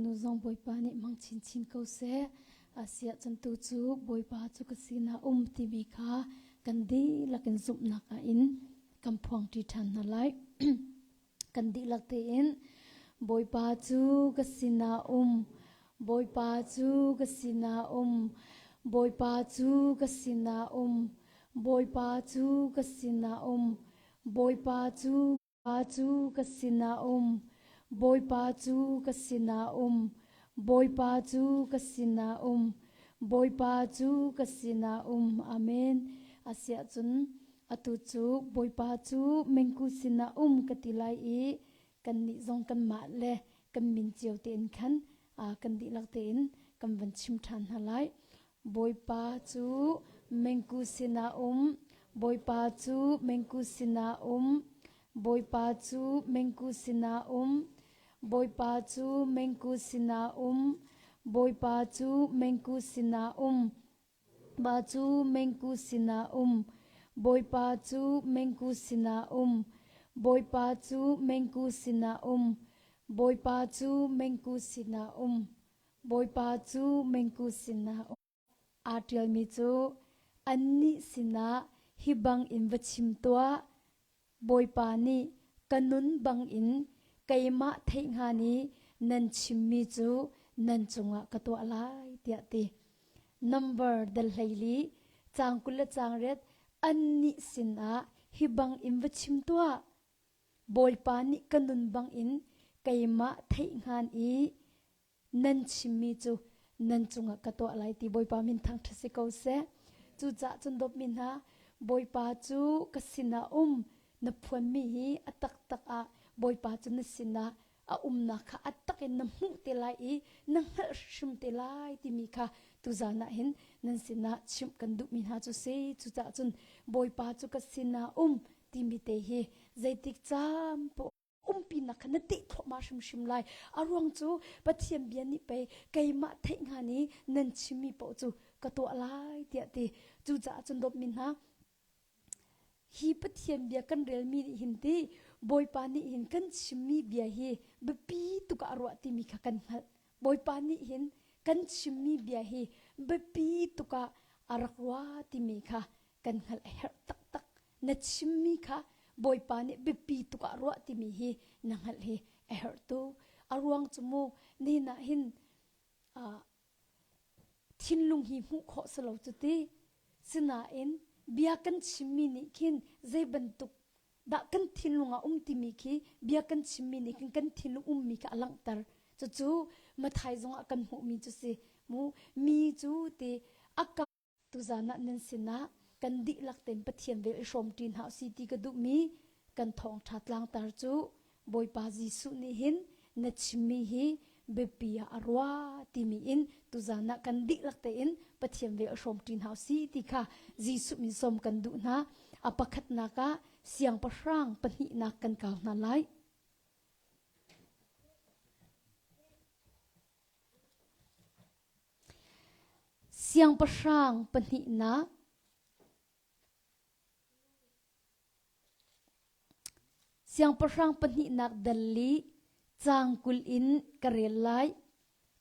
nu zong Bawipa nih hmang chinchin ko seh. Asiah cun tu cu Bawipa cu ka sinah um timi kha kan dihlak in zumhnak ah in kan phuangṭi ṭhan hna lai. kan dihlak tein Bawipa cu ka sinah um, Bawipa cu ka sinah um, Bawipa cu ka sinah um, Bawipa cu ka sinah um, Bawipa cu Pa cu ka sinah um, Bawipa cu ka sinah um, Bawipa cu ka sinah um, Bawipa cu ka sinah um. Amen. Asiah cun atu cu Bawipa cu mengku sinah um ka ti lai i kannih zong kanmah le kan min cio tein khan kan dihlak tein kan van chim ṭhan hna lai. Bawipa cu mengku sinah um, Bawipa cu mengku sinah um, Bawipa cu mengku sinah um, Bawipa cu mengku sinah um, Bawipa cu mengku sinah um, Ba cu mengku sinah um, Bawipa cu mengku sinah um, Bawipa cu mengku sinah um, Bawipa cu mengku sinah um. Bawipa cu mengku sinah aa ṭialmi cu annih sinah hi bangin va chim tuah. Bawipa nih ka nun bangin keimah theih hnga i nan chimmi cu nan cungah ka tuah lai tiah ti. Number dal 14 caang 20 le caang riat annih sinah hi bangin va chim tuah. Bawipa nih ka nun bangin keimah theih hngan i nan chimmi cu nan cungah ka tuah lai ti Bawipa min thangṭhat si ko seh. Cucaah cun dawtmi hna, Bawipa cu ka sinah um na phuanmi hi a taktak ah Bawipa cu na sinah a umnak kha a tak in na hmuh te lai i na hngalh hrim te lai timi kha tuzan ah hin nan sinah chimh kan duhmi hna cu si. Cucaah cun Bawipa cu ka sinah um timi te hi zeitik caan paoh umpinak kha na teh thluahmah hrimhrim lai. A ruang cu Pathian bia nih pei keimah theih hnga ni nan chimmi paoh cu ka tuah lai tiah ti. Cucaah cun dawtmi hna, hi Pathian bia kan relmi nih hin ti Bawipa nih hin kan chimmi bia hi biapi tuk ah a ruah timi kha kan hngalh. Bawipa nih hin kan chimmi bia hi biapi tuk ah a rak ruah timi kha kan hngalh a herh taktak. Na chimmi kha Bawipa nih biapi tuk ah ruah timi hi na hngalh hi a herh tuk. A ruang cu mu nihin ah hin uh, thinlung hi hmuh khawh si lo cu ti. Sinain bia kan chimmi nih khin zei bantuk dah kan thinlung ah um timi khi bia kan chimmi nih khin kan thinlung ummi kha a langhter. Cucu Mathai zong ah kan hmuhmi cu si. Mu mi cu ti a ka Tuzan ah nan sinah kan dihlak tein Pathian vel i hrawmṭi hna usih ti ka duhmi kan thawngṭha tlangtar cu Bawipa Jesuh nih hin na chimmi hi biapi ah a ruah timi in tuzan ah kan dihlak tein Pathian vel i hrawmṭi hna usih ti kha Jesuh min sawm kan duh hna. A pakhatnak ah siangpahrang pahnihnak kan kau hna lai. Siangpahrang pahnihnak Siangpahrang pahnihnak dal li caang 20 in ka rel lai.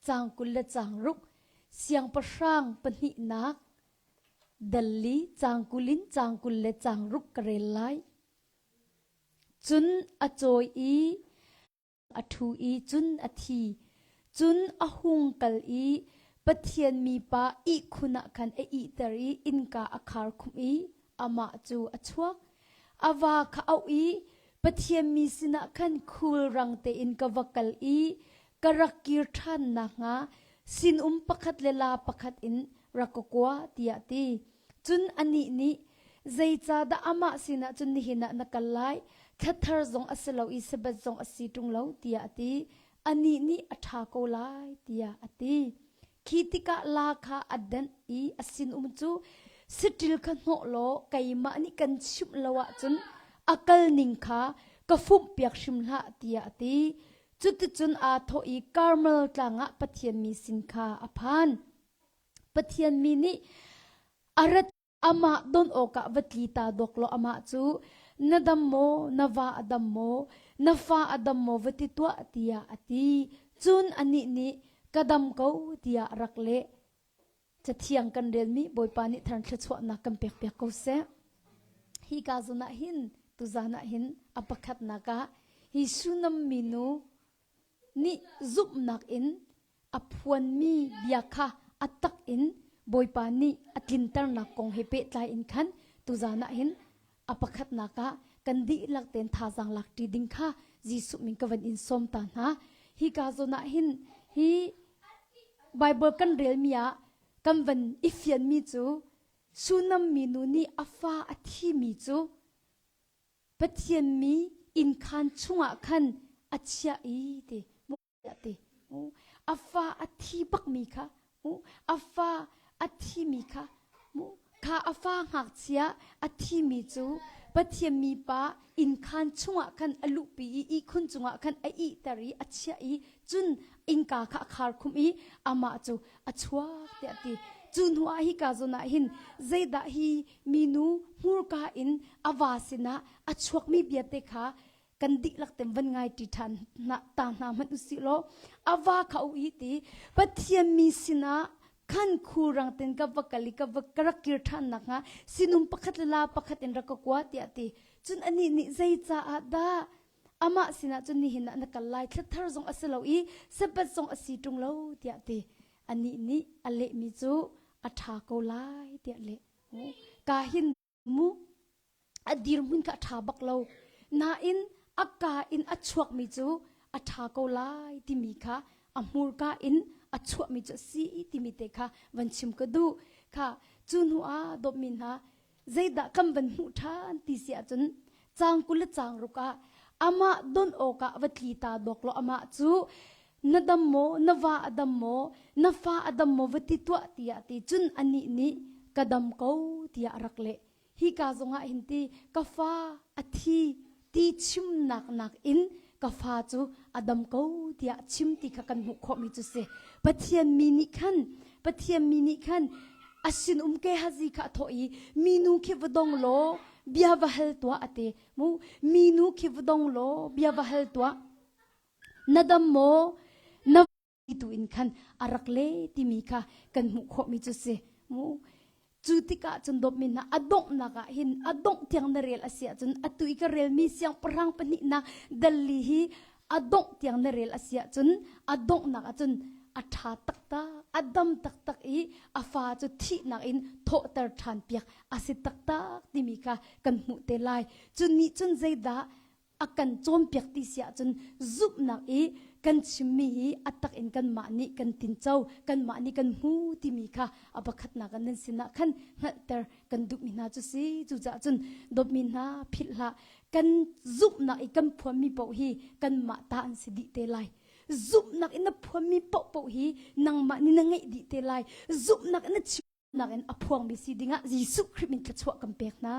Caang 20 le caang ruk. Siangpahrang pahnihnak dal li caang 20 in caang 20 le caang ruk ka rel lai. Cun a cawi i a ṭhu i cun a thi. Cun a hung kal i Pathian mipa ihkhun ah khan a ihter i innka a khar khumh i amah cu a chuak. A va kha auh i Pathian mi sinah khan khulrang tein ka va kal i ka rak kir ṭhan nakhnga sinum pakhat le laa pakhat in rak ka kua, tiah a ti. Cun anih nih, Zeicahdah amah sinah cun nihin ah na kal lai? Thla thar zong a si lo i Sabbath zong a si ṭung lo, tiah a ti. Anih nih a ṭha ko lai, tiah a ti. Khi tikah laa kha a danh i a sinum cu saṭil kha hnawh law keimah nih kan chimh lo ahcun a kalning kha ka fumhpiak hrim hlah, tiah a ti. Cuticun aa thawh i Karmel tlang ah Pathian mi sin kha a phan. Pathian mi nih a rat amah don awkah va tli ta dawk law amah cu na dam maw na va a dam maw na fa a dam maw va ti tuah tiah a ti. Cun anih nih, Ka dam ko, tiah a rak leh. Cathiang kan relmi Bawipa nih thar thluachuahnak kan pekpiak ko seh. Hi ka zawn ah hin tuzan ah hin a pakhatnak ah hi Shunam minu nih zumhnak in a phuanmi bia kha a tak in Bawipa nih a tlinternak kong he pehtlai in khan tuzan ah hin a pakhatnak ah kan dihlak tein thazaang lak ṭi ding kha Jesuh min ka van in sawm ta hna. Hi ka zawn ah hin hi Bible kan relmi ah kan van i fianmi cu Sunam minu nih a fa a thimi cu Pathian mi innkhaan chungah khan a chiah i ti ti a fa a thi bakmi kha a fa a thimi kha kha a fa ngakchia a thimi cu Pathian mipa innkhaan chungah khan a luhpi i ihkhun cungah khan a ihter i a chiah i cun innka kha a khar khumh i amah cu a chuak tiah a ti. Cu hnu ah hika zawn ah hin zeidah hi minu hmurka in a va sinah a chuakmi bia te kha kan dihlak ten van ngai ṭi ṭhan ta hna hmanh usih law a va kha u i ti Pathian mi sinah khan khulrang ten ka va kal i ka va ka rak kir ṭhan nakhnga sinum pakhat le la pakhat in rak ka kua tiah ti. Cun anih nih zeicaah dah amah sinah cun nihin ah na kal lai thlathar zong a si lo i Sabbath zong a si ṭung lo tiah ti. Anih nih a lehmi cu a ṭha ko lai tiah leh. Ka hin mu a dirhmun kha a ṭha bak lo. Nain a ka in a chuakmi cu a ṭha ko lai timi kha a hmurka in a chuahmi cu a si timi te kha van chim ka duh. Kha cu hnu ah dawtmi hna zeidah kan van hmuh ṭhan ti si ahcun caang 20 le caang ruk ah amah don awkah va tli ta dawk law amah cu na dam maw na va a dam maw na fa a dam maw va ti tuah tiah ti cun anih nih ka dam ko tiah a rak leh hika zongah hin ti ka fa a thi ti chimnak nakin ka fa cu a dam ko tiah chim ti kha kan hmuh khawhmi cu si Pathian mi nih khan Pathian mi nih khan a sinum Gehazi kha a thawh i minu khi va dong law bia va hal tuah a ti mu minu khi va dong law bia va hal tuah na dam maw na tu in khan a rak le timi kha kan hmuh khawhmi cu si mu cu tikah cun dawtmi hna a donghnak ah hin a dongh tiang na rel a si ahcun atu i ka relmi siangpahrang pahnihnak dalli hi a dongh tiang na rel a si ahcun a donghnak ahcun a ṭha taktak a dam taktak i a fa cu thihnak in thawhter ṭhan piak a si taktak timi kha kan hmuh te lai cu nih cun zeidah a kan cawnpiak ti si ahcun zumhnak i kan chimmi hi a tak in kanmah nih kan tinco kanmah nih kan hmu timi kha a pakhatnak ah nan sinah khan hngalhter kan duhmi hna cu si cucaah cun dawtmi hna philh hlah kan zumhnak i kan phuanmi paoh hi kanmah ta an si dih te lai zumhnak in na phuanmi paohpaoh hi nangmah nih na ngeih dih te lai zumhnak in na chim nakin a phuangmi si dingah Jesuh Khrih min thluachuah kan pek hna.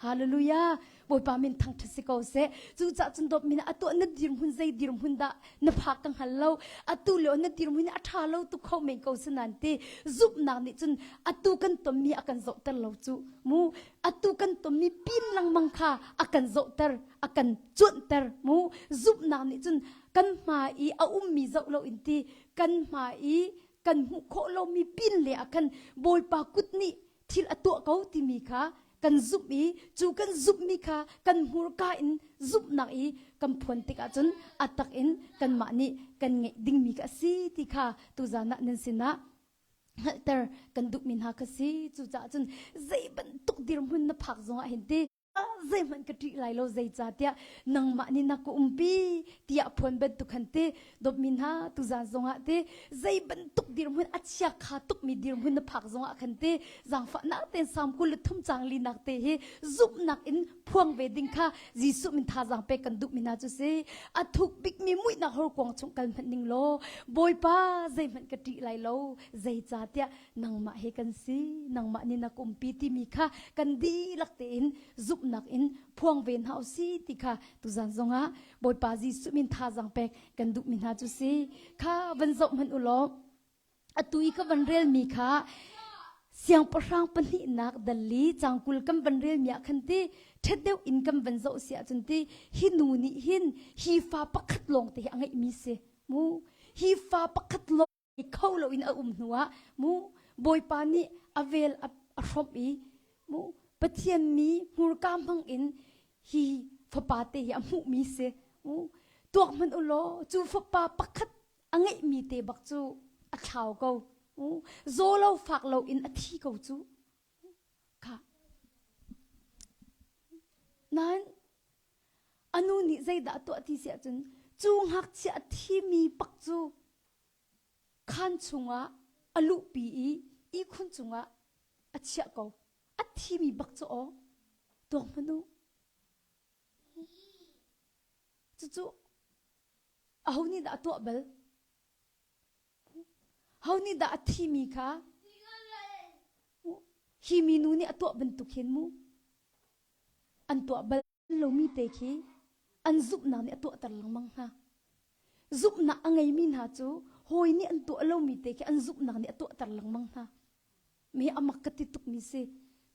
Hallelujah. Bawipa min thangṭhat si ko seh. Cucaah cun dawtmi na atu na dirhmun zei dirhmun dah na phak ka hngal lo. Atu lio na dirhmun a ṭha lo tuk kho men ko si nan ti. Zumhnak nih cun atu kan tonmi a kan zohter lo cu. Mu atu kan tonmi pin lengmang kha a kan zohter, a kan cuanhter. Mu zumhnak nih cun kan hmai i a ummi zoh lo in ti kan hmai i kan hmuh khawh lomi pin le ah khan Bawipa kut nih thil a tuah ko timi kha kan zumh i cu kan zumhmi kha kan hmurka in zumhnak i kan phuan tikah cun a tak in kanmah nih kan ngeih dingmi kha a si ti kha tuzan ah nan sinah hngalhter kan duhmi hna kha si cucaah cun zei bantuk dirhmun na phak zongah hin ti Zeihmanh ka ṭih lai lo zeicahtiah nangmah nih na ka umpi tiah phuan bantuk khan ti dawtmi hna tuzan zongah ti zei bantuk dirhmun a chia kha tukmi dirhmun na phak zongah khan ti zaangfahnak tein Salm 23 caang linak te hi zumhnak in phuang ve ding kha Jesuh min thazaang pek kan duhmi hna cu si a thuk bikmi muihnak horkuang chung kal hmanh ning law Bawipa zeihmanh ka ṭih lai lo zeicahtiah nangmah he kan si nangmah nih na kumpi timi kha kan dihlak tein zumhnak in phuang ve hna usih ti kha tuzan zongah Bawipa Jesuh min thazaang pek kan duhmi hna cu si kha van zoh hmanh u law atu i ka van relmi kha siangpahrang pahnihnak dalli cangkul kan van relmi ah khan ti ṭhet deuh in kan van zoh si ahcun ti hi nu nih hin hi fa pakhat lawng te hi a ngeihmi si mu. Hi fa pakhat lawng kho loin a um hnuah mu Bawipa nih a vel a hrawmh i mu Pathian mi hmurka hmang in hi fapa te hi a hmuhmi si. Mu tuak hmanh u law cu fapa pakhat a ngeihmi te bak cu a thlau ko. Mu zaw lo fak lo in a thi ko cu. Kha. Nain a nu nih zeidah a tuah ti si ahcun cu ngakchia a thimi pak cu khaan chungah a luhpi i ihkhun cungah a chiah ko. A thimi bak cu aw tuak hmanh u. Cucu aho nih dah a tuah bal? Ho nih dah a thimi kha hi minu nih a tuah bantuk hin mu an tuah bal lomi te khi an zumhnak nih a tuahter lengmang hna. Zumhnak a ngeimi hna cu hawi nih an tuah lomi te khi an zumhnak nih a tuahter lengmang hna. Mi amak ka ti tukmi si.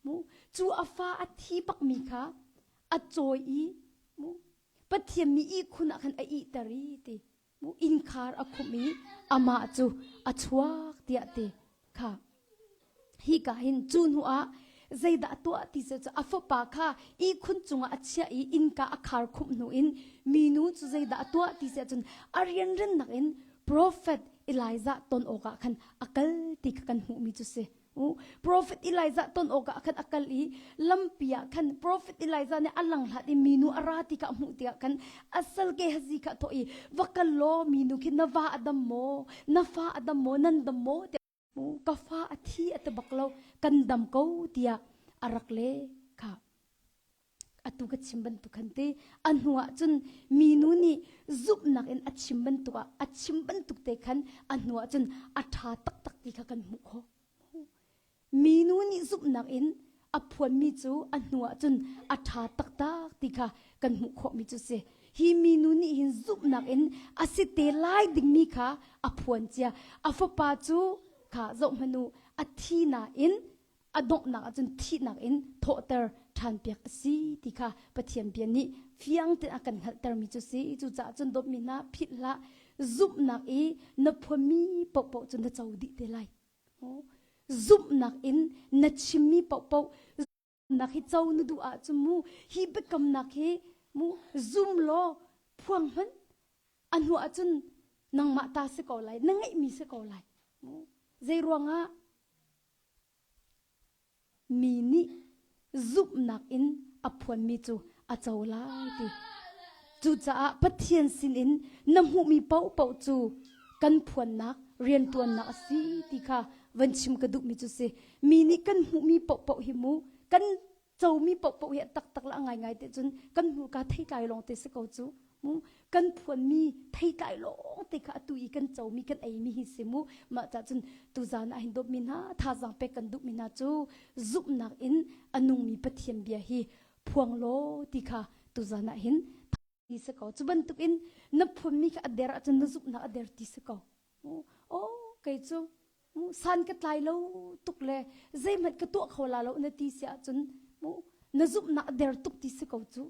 Mu cu a fa a thi bakmi kha a cawi i mu Pathian mi ihkhun ah khan a ihter i ti. Mu innkhar a khumh i amah cu a chuak tiah ti kha hi ka hin cu hnu ah zeidah tuah ti cu a fapa kha ihkhun cungah a chiah i innka a khar khumh hnu in minu cu zeidah tuah ti si ahcun a rianrennak in prophet Elijah ton awkah khan a kal ti kha kan hmuhmi cu si. Prophet Elijah ton awkah khan a kal i lampi ah khan Prophet Elijah nih a lang hlat i minu a ra ti kha a hmuh tikah khan a sal Gehazi kha a thawh i va kal law minu khi na va a dam maw na fa a dam maw nan dam maw tiah ka fa a thi a ti bak lo kan dam ko tiah a rak le kha atu ka chim bantuk khan te a hnu ah cun minu nih zumhnak in a chim bantuk ah a chim bantuk te khan a hnu ah cun a ṭha taktak ti kha kan hmuh khawh minu nih zumhnak in a phuanmi cu a hnu ah cun a ṭha taktak ti kha kan hmuh khawhmi cu si hi minu nih hin zumhnak in a si te lai dingmi kha a phuan cia a fapa cu kha zoh hmanh u a thi nain a donghnak ahcun thihnak in thawhter ṭhan piak a si ti kha Pathian bia nih fiang tein a kan hngalhtermi cu si. Cucaah cun dawtmi hna philh hlah zumhnak i na phuanmi paohpaoh cu na co dih te lai. Zumhnak in na chimmi paohpaoh nak hi co na duh ahcun mu hi biakamnak hi mu zum law phuang hmanh a hnu ahcun nangmah ta si ko lai na ngeihmi si ko lai zei ruangah Mi nih zumhnak in a phuanmi cu a co lai ti. Cucaah Pathian sinin na hmuhmi paohpaoh cu kan phuannak, rianṭuannak a si ti kha van chim ka duhmi cu si. Mi nih kan hmuhmi paohpaoh hi mu kan comi paohpaoh hi a taktak le a ngaingai te cun kan hmurka theitlai lawng te si ko cu mu kan phuanmi theitlai lawng te kha atu i kan comi kan eimi hi si mu mah ca cun tuzan ah hin dawtmi hna thazaang pek kan duhmi hna cu zumhnak in a nungmi Pathian bia hi phuang law ti kha tuzan ah hin ti si ko cu bantukin na phunmi kha a der ahcun na zumhnak a der ti si ko oh kei cu san ka tlai lo tuk le zeihmanh ka tuah kho la lo na ti si ahcun na zumhnak a der tuk ti si ko cu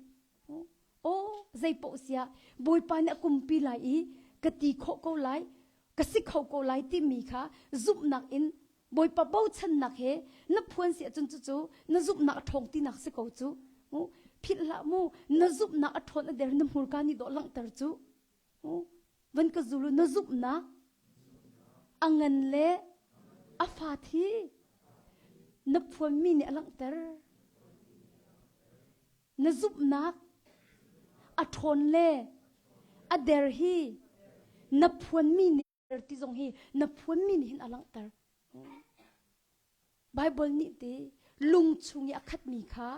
oh zei paoh siah bawipa nih a kumpi lai i ka ti khawh ko lai ka si kho ko lai timi kha zumhnak in Bawipa bochannak he na phuan si ahcun cucu na zumhnak a ṭhawng tinak si ko cu. Philh hlah mu, na zumhnak a ṭhawn a der na hmurka nih dawh langhter cu. Van ka zul na zumhnak a ngan le a fa thi na phuanmi nih a langhter. Na zumhnak a ṭhawn le a der hi na phuanmi nih ti zong hi na phuanmi nih hin a langhter. Bible nih ti lung chung i a khatmi kha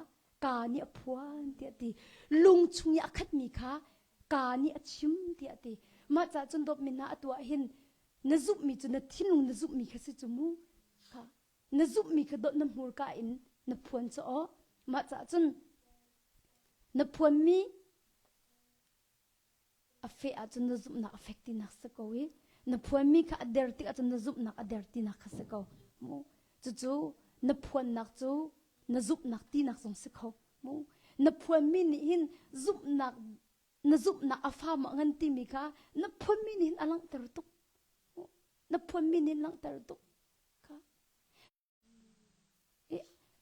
kaa nih a phuan tiah ti. Lung chung i a khatmi kha kaa nih a chim tiah ti. Mah caah cun dawtmi hna atu ah hin na zumhmi cu na thinlung na zumhmi kha si cu mu. Kha na zumhmi kha dawt na hmurka in na phuan cu aw. Mah caah cun na phuanmi a feh ahcun na zumhnak a fek tinak si ko i na phuanmi kha a der tik ahcun na zumhnak a der tinak kha si ko mu cucu na phuannak cu na zumhnak tinak zong si kho mu na phuanmi nih hin zumhnak na zumhnak a fa maw ngan timi kha na phuanmi nih hin a langhter tuk. phuanmi nih langhter tuk. Kha.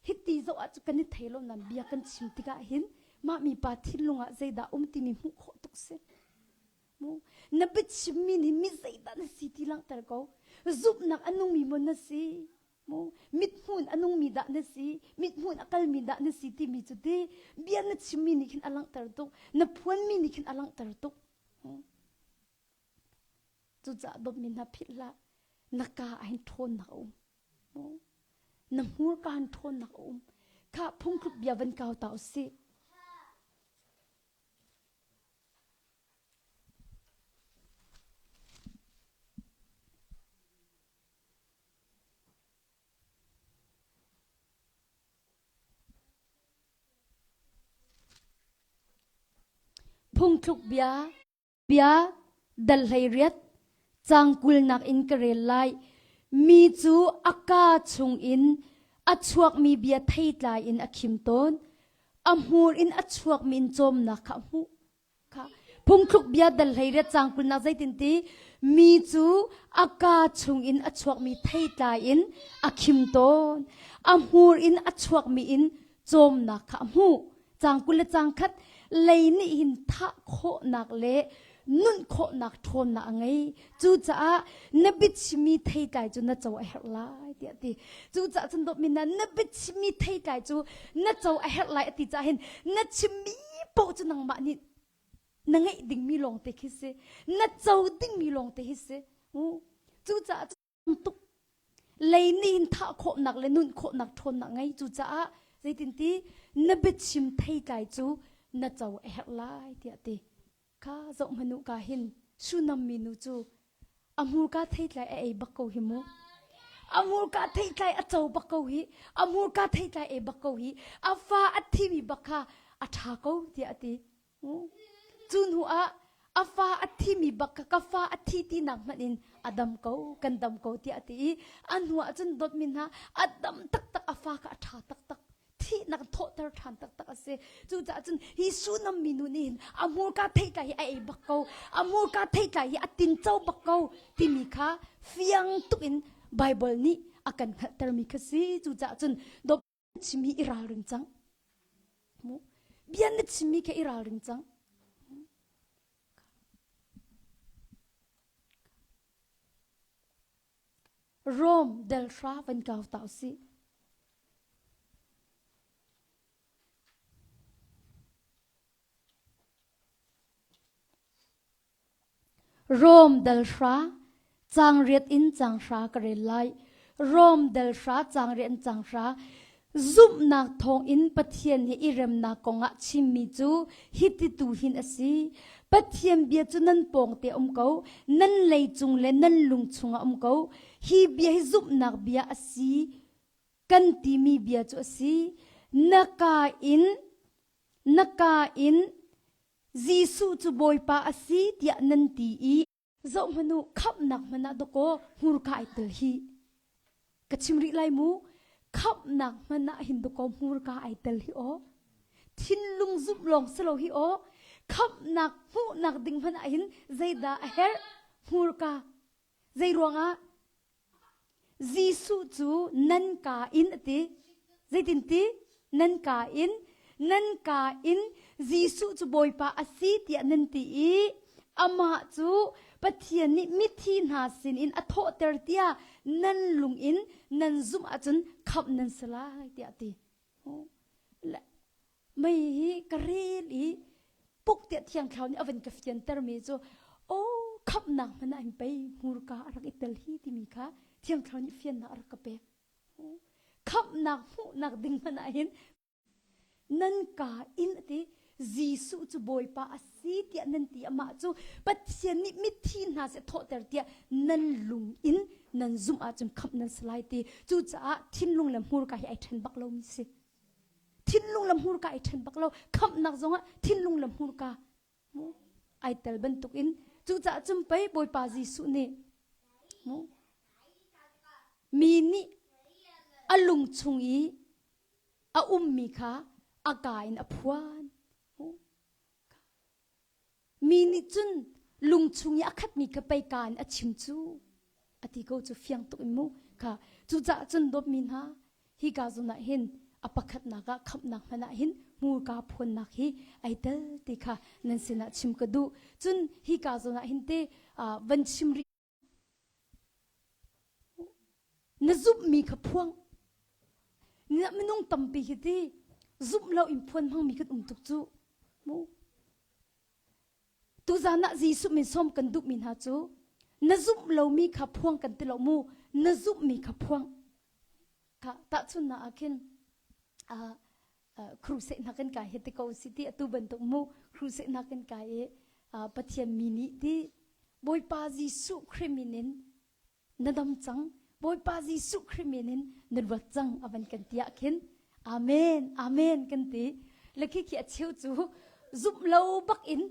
Hiti zoh ah cu kan i thei lo nan bia kan chim tikah hin mah mipa thinlung ah zeidah um timi hmuh khawh tuk si. Mu na biachimmi nih mi zeidah na si ti langhter ko. Zumhnak a nungmi maw na si? Mu mithmun a nungmi dah na si? Mithmun a kalmi dah na si timi cu ti bia na chimmi nih khin a langhter tuk. Na phuanmi nih khin a langhter tuk. Cucaah dawtmi hna philh hlah. Na ka ah hin ṭhawnnak a um. Na hmurka hin ṭhawnnak a um. Kha phungthluk bia van kau ta usih. Phungthluk bia Bia dal 18 caang kulnak in ka rel lai. Mi cu a kaa chungin a chuakmi bia theitlai in a khim tawn. A hmur in a chuakmi in cawmnak kha a hmuh. Kha phungthluk bia dal 18 caang kulnak zeitin ti mi cu a kaa chungin a chuakmi theitlai in a khim tawn. A hmur in a chuakmi in cawmnak kha a hmuh. Caang 20 le caang khat lei nih hin thah khawhnak le nun khawhnak ṭhawnnak a ngei. Cucaah na biachimmi theitlai cu na co a herh lai tiah a ti. Cucaah cun dawtmi hna na biachimmi theitlai cu na co a herh lai a ti caah hin na chimmi paoh cu nangmah nih na ngeih dingmi lawngte khi si. Na co dingmi lawngte hi si. Cucaah tuk lei nih hin thah khawhnak le nun khawhnak ṭhawnnak ngei cucaah zeitinti na biachim theitlai cu na co a herh lai tiah ti kha zoh hmanu ka hin Sunam minu cu a hmurka theitlai a ei bak ko hi mu a hmurka theitlai a co bak ko hi a hmurka theitlai ei bak ko hi a fa a thimi bak kha a ṭha ko tiah a ti Cu hnu ah a fa a thimi bak kha ka fa a thi tinak hmanh in a dam ko, kan dam ko tiah a ti i a hnu ah cun dawtmi hna a dam taktak a fa kha a ṭha taktak thihnak thawhter ṭhan taktak a si. Cucaah cun hi Sunam minu nih hin a hmurka theitlai hi a ei bak ko, a hmurka theitlai hi a tinco bak ko timi kha fiang tuk in Baibal nih a kan hngalhtermi kha si. Cucaah cun dawt chim hi i ralring cang. Mu bia na chimmi kha i ralring cang. Rome del hra van kau ta usih. Rom dal hra, caang riat in caang hra ka rel lai. Rom dal hra, caang riat in caang hra. Zumhnak thawngin Pathian he i remnak kongah chimmi cu hiti tu hin a si. Pathian bia cu nan pawngte um ko, nan lei cung le nan lung chungah um ko. Hi bia hi zumhnak bia a si kan timi bia cu a si. Na ka in, na ka in Jesuh cu Bawipa a si tiah nan ti i zohhmanh u khamhnak hmanh ah dawkaw hmurka ai tel hi ka chim rih lai mu khamhnak hmanh ah hin dawkaw hmurka ai tel hi aw thinlung zumh lawng si lo hi aw khamhnak hmuhnak ding hmanh ah hin zeidah a herh hmurka zei ruangah Jesuh cu nan kaa in a ti. Zeitin ti? Nan kaa in, nan kaa in Jesuh cu Bawipa a si tiah nan ti i amah cu Pathian nih mithi hna sinin a thawhter tiah nan lung in nan zumh ahcun khamh nan si lai tiah a ti. Mei hi ka rel i puk tiah thiang thlarau nih a van ka fiantermi cu aw khamhnak hmanh ah hin pei hmurka a rak i tel hi timi kha thiang thlarau nih fiannak a rak ka pek. Khamhnak hmuhnak ding hmanh ah hin nan ka in a ti Jesuh cu Bawipa a si tiah nan ti amah cu Pathian nih mithi hna seh thawhter tiah nan lung in nan zumh ahcun khamh nan si lai ti cucaah thinlung le hmurka hi ai ṭhen bak lomi si. Thinlung le hmurka ai ṭhen bak lo. Khamhnak zongah thinlung le hmurka mu ai tel bantukin cucaah cun pei Bawipa Jesuh nih mu mi nih a lung chung i a ummi kha a kaa in a phuan. Mi nih cun lung chung i a khatmi kha pei kaa in a chim cu. Ati ko cu fiang tuk in mu kha cucaah cun dawtmi hna hi ka zawn ah hin a pakhatnak ah khamhnak hmanh ah hin hmurka phuannak hi ai tel ti kha nan sinah chim ka duh cun hi ka zawn ah hin te van chim rih na zumhmi kha phuang minung tampi hi ti zumh lo in phuan hmangmi kan um tuk cu mu Tuzan ah Jesuh min sawm kan duhmi hna cu na zumh lomi kha phuang kan ti lo mu na zumhmi kha phuang kha tahchunnak ah khin crusade hna kan kai hi ti ko si ti atu bantuk mu crusade hna kan kai i Pathian mi nih ti Bawipa Jesuh Khrih min in na dam cang Bawipa Jesuh Khrih min in na luat cang a van kan ti ah khin amen amen kan ti le khi khi a cheu cu zumh lo bak in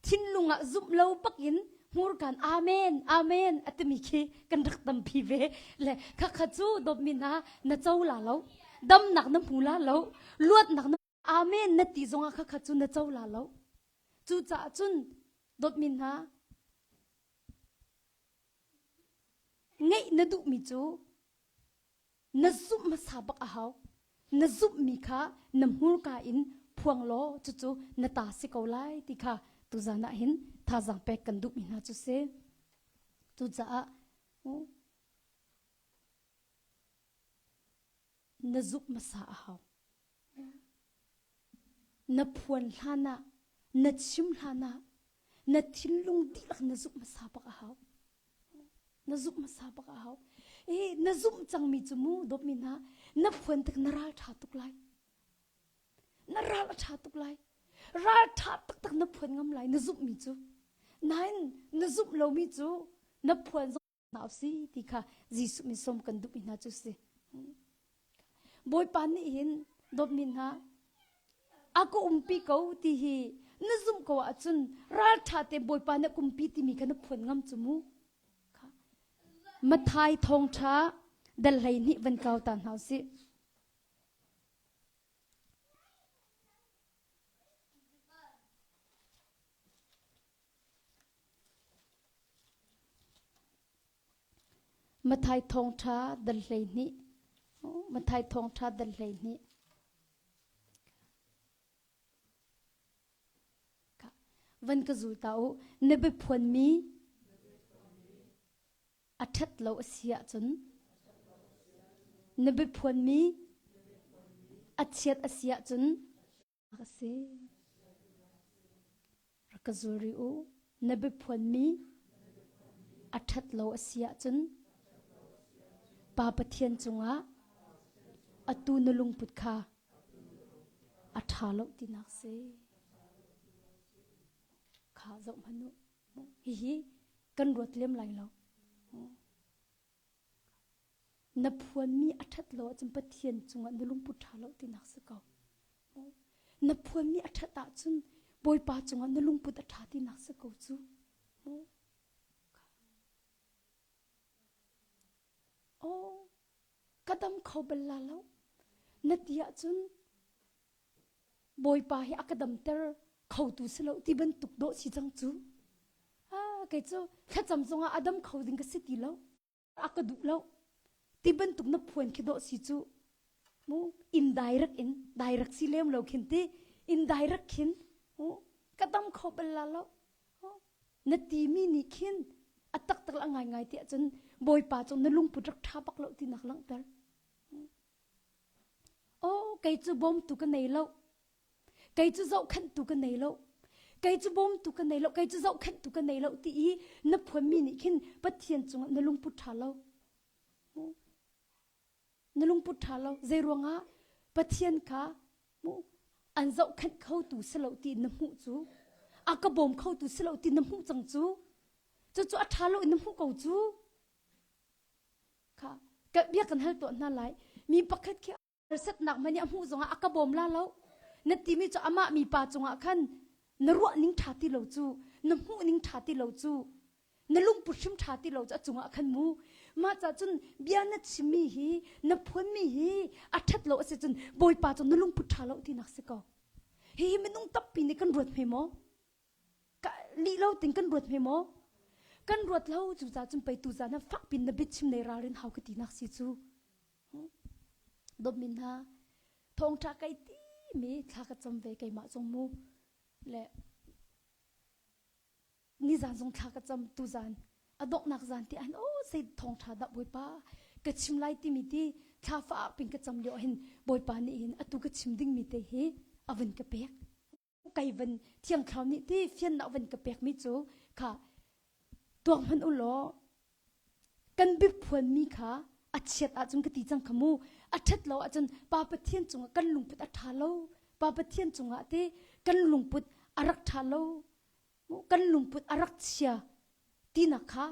thinlung ah zumh lo bak in hmurkan amen amen a timi khi kan rak tampi ve le khakha cu dawtmi hna na co la lo damnak na hmu la lo luatnak na amen na ti zongah khakha cu na co la lo cucaah cun dawtmi hna Ngeih na duhmi cu na zumh hmasa bak a hau. Na zumhmi kha na hmurka in phuang law cucu na ta si ko lai ti kha tuzan ah hin thazaang pek kan duhmi hna cu si. Cucaah na zumh hmasa a hau. Na phuan hlan ah, na chim hlan ah, na thinlung dihlak na zumh hmasa bak a hau. Na zumh hmasa bak a hau. E, na zumh cangmi cu mu dawtmi hna, na phuan tik na ral ṭha tuk lai. Na ral a ṭha tuk lai. Ral ṭha taktak na phuan ngam lai, na zumhmi cu. Nain na zumh lomi cu na phuan hna si ti kha Jesuh min sawm kan duhmi hna cu si. Bawipa nih hin dawtmi hna a ka umpi ko ti hi na zumh ko ahcun ralṭha te Bawipa nih kumpi timi kha na phuan ngam cu mu. Mathai thawngṭha dal 12 van kau ta hna usih. Matthai thawngṭha dal 12. Matthai thawngṭha dal 12. Van ka zul ta u. Na biaphuanmi a ṭhat lo a si ahcun na biaphuanmi a chiat a si ahcun a si. Rak ka zul rih u. Na biaphuanmi a ṭhat lo a si ahcun Pa Pathian cungah atu na lungput kha a ṭha lo tinak si. Kha zoh hmanh u. Hihi kan ruat lem lai lo. Na phuanmi a ṭhat lo ahcun Pathian cungah na lungput ṭha lo tinak si ko. Na phuanmi a ṭhat ahcun Bawipa cungah na lungput a ṭha tinak si ko cu. Oh, ka dam kho bal la lo. Na ti ahcun Bawipa hi a ka damter khotu si lo ti bantuk dawh si cang cu. Ah, kei cu thlacam zongah a dam kho ding ka si ti lo. A ka duh lo. Ti bantuk na phuan khi dawh si cu. Mu indirect in direct si lem lo khin ti indirect khin mu ka dam kho bal la lo. Na timi nih khin a taktak la ngai ngai ti ahcun Bawipa cu na lungput rak ṭha bak lo ti nak langhter. Oh, kei cu bawmtu ka nei lo. Kei cu zohkhenhtu ka nei lo. Kei cu bawmtu ka nei lo. Kei cu zohkhenhtu ka nei lo ti i na phuanmi nih khin Pathian cungah na lungput ṭha lo. Na lungput ṭha lo. Zei ruangah Pathian kha mu an zohkhenh khotu si lo ti na hmuh cu a ka bawm khotu si lo ti na hmuh cang cu cucu a ṭha lo in na hmuh ko cu Kha ka bia kan hal tuah hna lai. Mi pakhat khi harsatnak hmanh nih a hmuh zongah a ka bawm la lo. Na timi cu amah mipa cungah khan na ruah ning ṭha ti lo cu, na hmuh ning ṭha ti lo cu, na lungput hrim ṭha ti lo cu a cungah khan mu. Mah ca cun bia na chimmi hi, na phuanmi hi a ṭhat lo a si cun Bawipa cu na lungput ṭha lo tinak si ko. Hihi minung tampi nih kan ruat hme maw? Lih lo ting kan ruat hme maw? Kan ruat lo cu ca cun pei tu zan ah fak pin na biachim nei ralrin hau ka ti nak si cu. Dawtmi hna, thawngṭha kai ti mi thla ka cam ve keimah zong mu le nizan zong thla ka cam tuzan a donghnak zan ti an oh zei thawngṭha dah Bawipa ka chim lai timi ti thla fak pin ka cam lio hin Bawipa nih hin atu ka chim dingmi te hi a vun ka pek kai van thiang thlarau nih ti fiannak van ka pek mi cu kha tuak hmanh u law kan biaphuan mi kha a chiat ahcun ka ti cang kha mu a ṭhat lo ahcun Pa Pathian cungah kan lungput a ṭha lo Pa Pathian cungah te kan lungput a rak ṭha lo kan lungput a rak chia tinak kha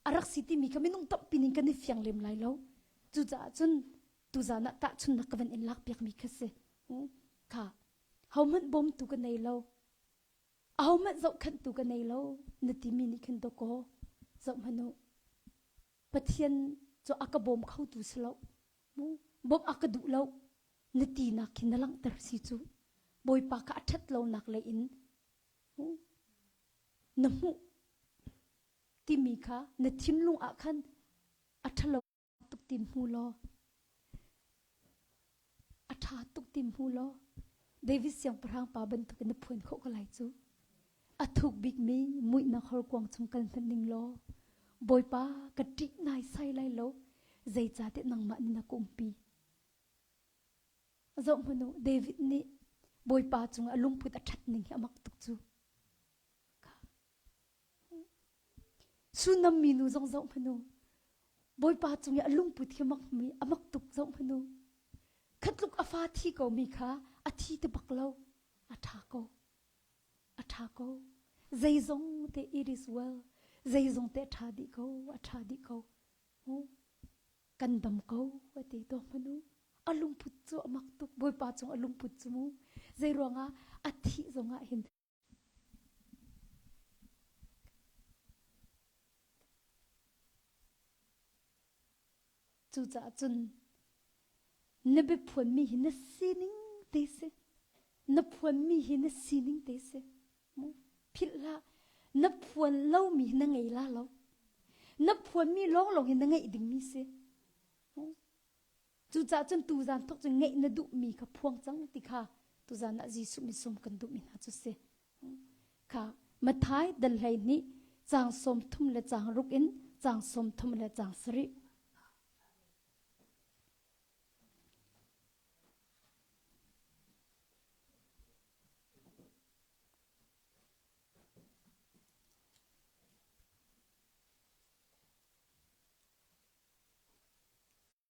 a rak si timi kha minung tampi ning kan i fiang lem lai lo cucaah cun tuzan ah tahchunnak ka van in lak piakmi kha si kha hohmanh bawmtu ka nei lo ahohmanh zohkhenhtu ka nei lo na timi nih khin dawkaw zoh hmanh u Pathian cu a ka bawm khotu si lo mu bawmh a ka duh lo na tinak khi na langhter si cu Bawipa kha a ṭhat lonak lei in na hmuh timi kha na thinlung ah khan a ṭhalo tuk ti hmu law a ṭha tuk ti hmu law David siangpahrang pa bantukin na phuan khawh ko lai cu. A thuk bikmi muihnak horkuang chung kal hmanh ning law Bawipa ka ṭih naisai lai lo zeicahtiah nangmah nih na ka umpi. Zoh hmanh u, David nih Bawipa cungah a lungput a ṭhat ning hi a mak tuk cu. Sunam minu zong zoh hmanh u. Bawipa cung i a lungput hi mak mi a mak tuk zoh hmanh u. Khatluk a fa thi ko mi kha a thi te bak lo. A ṭha ko. A ṭha ko. Zeizong te it is well. Zeizong te a ṭha dih ko. A ṭha dih ko. Kan dam ko a ti to hmanh u. A lungput cu a mak tuk. Bawipa cung a lungput cu mu. Zei ruangah a thih zongah hin Cucaah cun na biaphuanmi hi na sining te si. Na phuanmi hi na sining te si. Philh hlah. Na phuan lomi hi na ngei la lo. Na phuanmi lawnglawng hi na ngeih dingmi si. Cucaah cun tuzan thawk cun ngeih na duhmi kha phuang cang ti kha tuzan ah Jesuh misum kan duhmi hna cu si. Kha Matthai dal 12 caang 30 le caang ruk in caang 30 le caang sarih.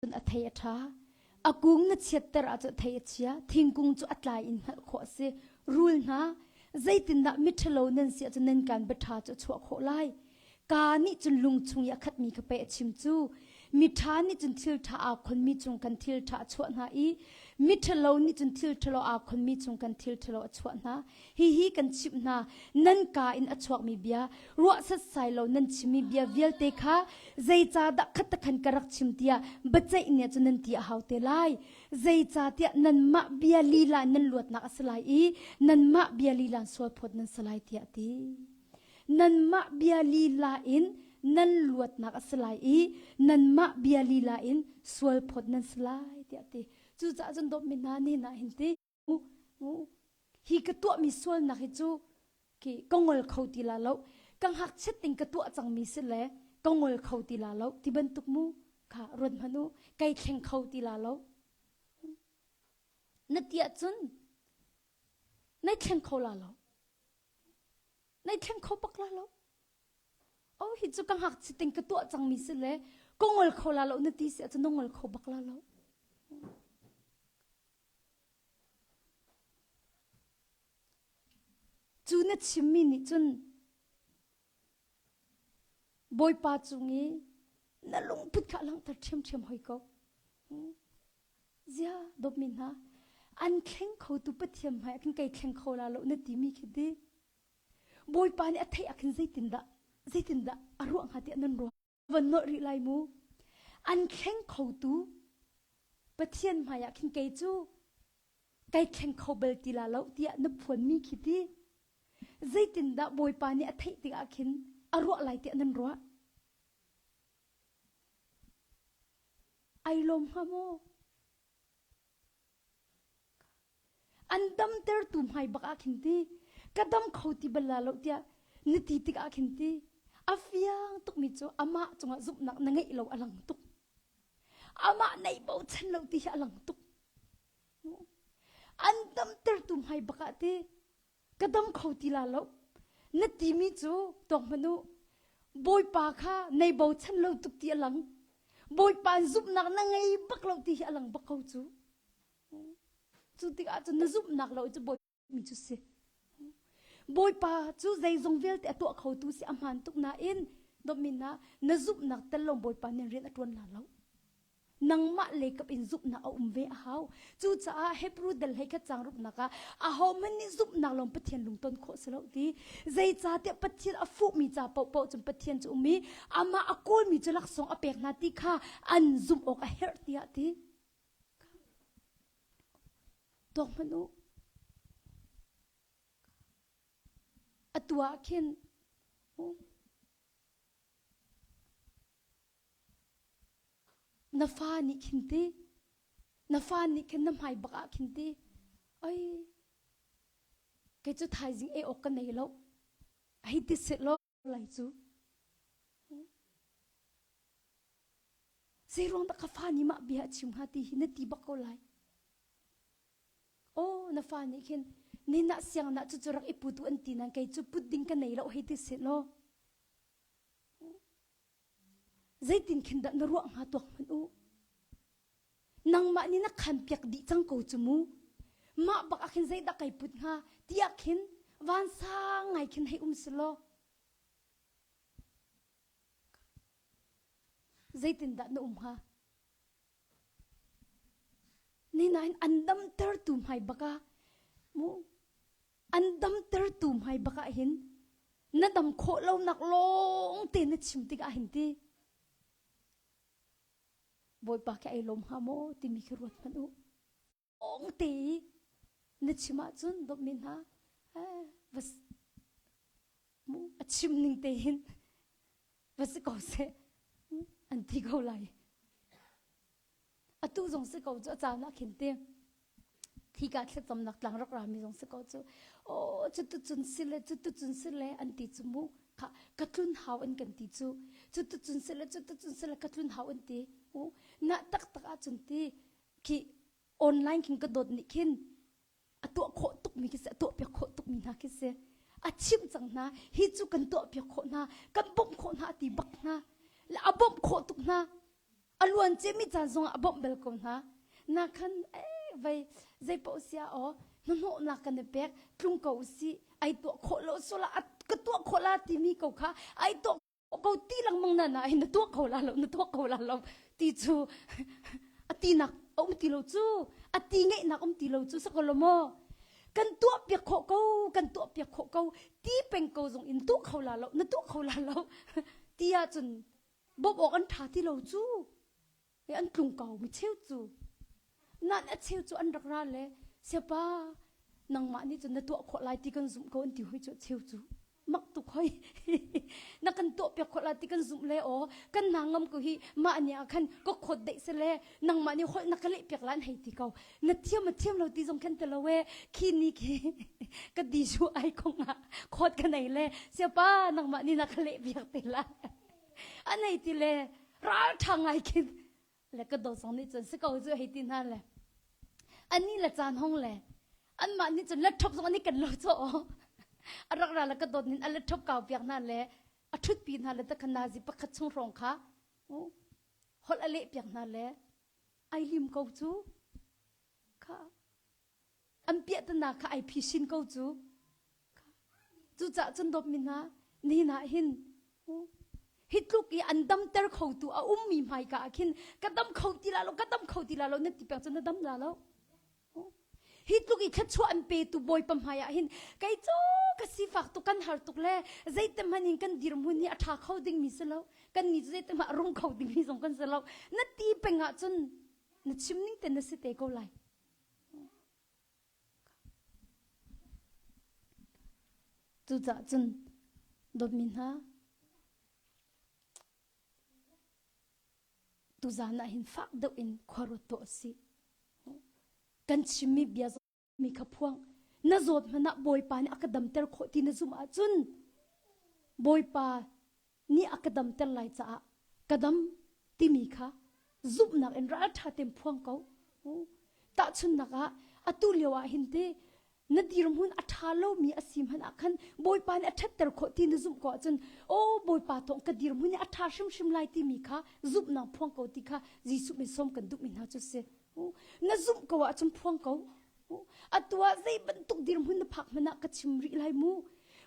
Cun a thei a ṭha. A kung na chiatter ahcun a thei a chia. Thingkung cu a tlai in hngalh khawh a si. Rul hna, zeitindah miṭhalo nan si ahcun nan kaan biaṭha cu a chuah khawh lai? Kaa nih cun lung chung i a khatmi kha pei a chim cu. Miṭha nih cun thil ṭha aa khonmi chung khan thil ṭha a chuah hna i miṭhalo nih cun thil ṭhalo aa khonmi chung khan thil ṭhalo a chuah hna. Hihi kan chimh hna, nan kaa in a chuakmi bia, ruah setsai lo nan chimmi bia vialte kha zeicahdah khat ka rak chim tiah biaceih nih cun nan ti a hau te lai. Zeicahtiah nanmah bia lila in nan luatnak a si lai i nanmah bia lila in sualphawt nan si lai tiah a ti. Nanmah bia lila in nan luatnak a si lai i nanmah bia lila in sualphawt nan si lai tiah a ti. Cucaah cun dawtmi hna nihin ah hin ti Hi ka tuahmi sualnak hi cu khi ka ngol kho ti la lo. Ka ngakchiat ting ka tuah cangmi si le ka ngol kho ti la lo ti bantuk mu kha ruat hmanh u. Kai thleng kho ti la lo. Na tiah cun nai thleng kho la lo. Nai thleng kho bak la lo. Oh hi cu ka ngakchiat ting ka tuah cangmi si le ka ngol kho la lo na ti si ahcun na ngol kho bak la lo. Cu na chimmi nih cun Bawipa cung i na lungput kha a langhter ṭhiamṭhiam hoi ko. Zia dawtmi hna, an thleng khotu Pathian hmai ah khin kei thleng kho la lo na timi khi di. Bawipa nih a theih ah khin zeitindah zeitindah a ruah hnga tiah nan ruah. Van nolh rih lai mu. An thleng khotu Pathian hmaiah khin kei cu kai thleng kho bal ti la lo tiah na phuanmi khi ti. Zeitindah Bawipa nih a theih tikah khin A ruah lai tiah nan ruah? Ai lawm hnga maw? An damtertu hmai bak ah khin ti ka dam kho ti bal la lo tiah na ti tikah khin ti a fiang tukmi cu amah cungah zumhnak na ngeih lo a lang tuk. Amah neih bochan lo ti hi a lang tuk. An damtertu hmai bak ah ti ka dam kho ti la lo na timi cu tuak hmanh u Bawipa kha nei bochan lo tuk ti a lang. Bawipa zumhnak na ngei bak lo ti hi a lang bak ko cu. Cu tikah cun na zumhnak lo cu Bawipa mi cu si. Bawipa cu zeizong vialte a tuah khotu si a hmaan tuk nain dawtmi hna na zumhnak tel lo Bawipa nih rian a ṭuan la lo. Nangmah leikap in zumhnak a um ve a hau. Cucaah Hebrew dal hlei khat cang ruknak ah ahohmanh nih zumhnak lawng Pathian lungton khawh si lo ti. Zeicahtiah Pathian a fuhmi ca paohpaoh cun Pathian cu um i amah a kawlmi cu laksawng a pek hna ti kha an zumh awk a herh tiah ti. Tuak hmanh u. Atu ah khin na fa nih khin ti na fa nih khin na hmai bak ah khin ti oi kei cu thaizing ei awk ka nei lo hei ti seh law lai cu Zeiruang dah ka fa nih mah bia a chim hnga ti hi na ti bak ko lai. Oh, na fa nih khin ni na siang na cu cu rak i putu an ti nan kei cu put ding ka nei lo hei ti seh law. Zeitin khin dah na ruah hnga tuak hmanh u. Nangmah nih na khan piak dih cang ko cu mu. Mah bak ah khin zeidah kai put hnga tiah khin vansang ngai khin hei um si law. Zeitindah na um hnga? Ninain an damtertu hmai bak ah mu an damtertu hmai bak ah hin na dam khawh lonak lawng te na chim tikah hin ti Bawipa khi ai lawm hnga maw timi khi ruat hmanh u. Lawng te i na chim ahcun dawtmi hna va mu a chim ning te hin va si ko seh an ti ko lai. Atu zong si ko cu a caan ah khin ti thika thlacamnak tlang rak rami zong si ko cu oh cutu cun si le cutu cun si le an ti cu mu kha ka tlun hau an kan ti cu cutu cun si le cutu cun si le ka tlun hau an ti u na taktak ahcun ti khi online khin ka dawt nih khin a tuah khawh tukmi khi si a tuah piak khawh tukmi hna khi si a chimh cang hna hi cu kan tuah piak khawh hna kan bawmh khawh hna ti bak hna le a bawmh khawh tuk hna a luan cemi caan zong ah a bawmh bel ko hna na khan eh vei zei paoh sia aw hnahnawhnak kan i pek tlung ko usih ai tuah khawh lo sula ka tuah khawh la timi ko kha ai tuah ko ti lengmang na na na tuah ko la lo na tuah ko la lo ti cu a ti nak a um ti lo cu a ti ngeihnak um ti lo cu sako lo maw kan tuah piak khawh ko kan tuah piak khawh ko ti peng ko zong in tuah kho la lo na tuah kho la lo ti ahcun bawmh awk an ṭha ti lo cu an tlung ko mi cheu cu nan a cheu cu an rak ra le siapa nangmah nih cun na tuah khawh lai ti kan zumh ko an ti hoi cu cheu cu mak tuk hoi na kan tuah piak khawh lai ti kan zumh le aw kan na ngam ko hi mah ni ah khan ka khawt deih se le nangmah nih holh na ka leh piak lan hei ti ko na thiam a thiam lo ti zong khan te lo e khi ni khi ka di su ai kong ah khawt ka nei le siapa nangmah nih na ka leh piak te la an hei ti le ral ṭha ngai khin le ka dawt zong nih cun si ko cu hei ti hna le ani le caan hong le anmah nih cun laptop zong ani kan lo chaw a rak ra le ka dawt nin a laptop kau piak hna le a ṭhut pi hna le takhan nazi pakhat chung hrawng kha holh a leh piak hna le ai lim ko cu kha an piahtana kha ai phisin ko cu cucaah cun dawtmi hna nihin ah hin hi tluk i an damter khotu a ummi hmaika ah khin ka dam kho ti la lo ka dam kho ti la lo na ti peng cun na dam la lo hi tluk i thluachuah an petu bawipa hmai ah hin kei cu ka sifak tuk kan har tuk le zeite hmanh in kan dirhmun hi a ṭha kho dingmi si lo kan ni cu zeite hmanh a rung kho dingmi zong kan si lo na ti peng ah cun na chim ning te na si te ko lai Cucaah cun dawtmi hna. Tuzan ah hin fak deuh in khua ruat tuah usih. Kan chimmi bia mi kha phuang. Na zawt hmanh ah Bawipa nih a ka damter khawh ti na zumh ahcun Bawipa nih a ka damter lai caah ka dam timi kha zumhnak in ralṭha tein phuang ko. Tahchunhnak ah atu lio ah hin ti na dirhmun a ṭha lomi a si hmanh ah khan Bawipa nih a ṭhatter khawh ti na zumh ko ahcun aw Bawipa thawng ka dirhmun hi a ṭha hrimhrim lai timi kha zumhnak phuang ko ti kha Jesuh min sawm kan duhmi hna cu si. Na zumh ko ahcun phuang ko. Atu ah zei bantuk dirhmun na phak hmanh ah ka chim rih lai mu.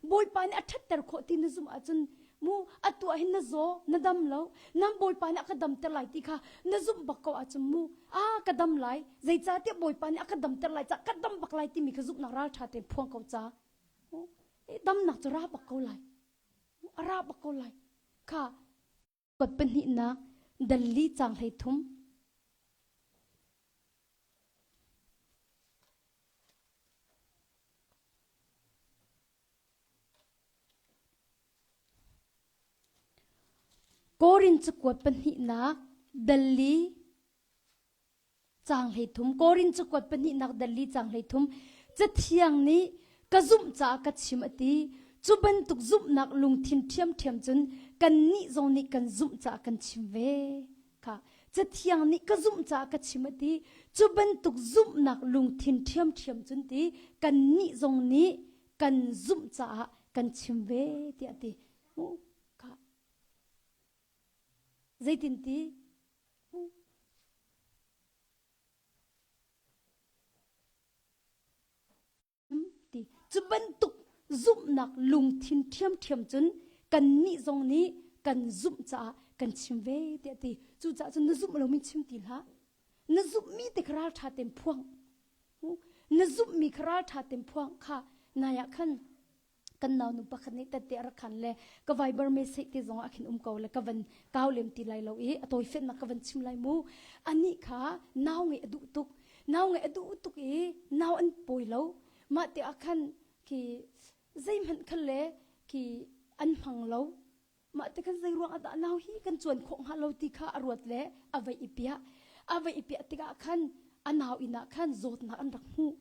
Bawipa nih a ṭhatter khawh ti na zumh ahcun mu atu ah hin na zaw na dam lo nan Bawipa nih a ka damter lai ti kha na zumh bak ko ahcun mu a ka dam lai zeicahtiah Bawipa nih a ka damter lai ca ka dam bak lai timi kha zumhnak ralṭha tein phuang ko ca damnak cu ra bak ko lai a ra bak ko lai kha Kuat pahnihnak dal li caang 13. Korin cakuat pahnihnak dal li Caang 13 Korin cakuat pahnihnak dal li caang 13 Cathiang nih ka zumh caah ka chim a ti. Cu bantuk zumhnak lungthin ṭhiamṭhiam cun kannih zong nih kan zumh caah kan chim ve. Kha Cathiang nih ka zumh caah ka chim a ti. Cu bantuk zumhnak lungthin ṭhiamṭhiam cun ti kannih zong nih kan zumh caah kan chim ve tiah a ti. Kha zeitin ti? Ti cu bantuk zumhnak lungthin ṭhiamṭhiam cun kannih zong nih kan zumh caah kan chim ve tiah a ti. Cucaah cun na zumh lomi chim ti hlah. Na zumhmi te kha ralṭha tein phuang. Na zumhmi kha ralṭha tein phuang kha nai ah khan kan naunu pakhat nih tette a rak khan le ka Viber message te zong ah khin um ko le ka van kau lem ti lai lo i a tawifennak ka van chim lai mu anih kha nau ngeih a duh tuk nau ngeih a duh tuk i nau an pawi lo mah te ah khan khi zeihmanh khan le khi an hmang lo Mah te khan zei ruang ah dah nau hi kan cuan khawh hnga lo ti kha a ruat le a vai i piah. A vai i piah tikah khan a nau inn ah khan zawtnak an rak hmuh.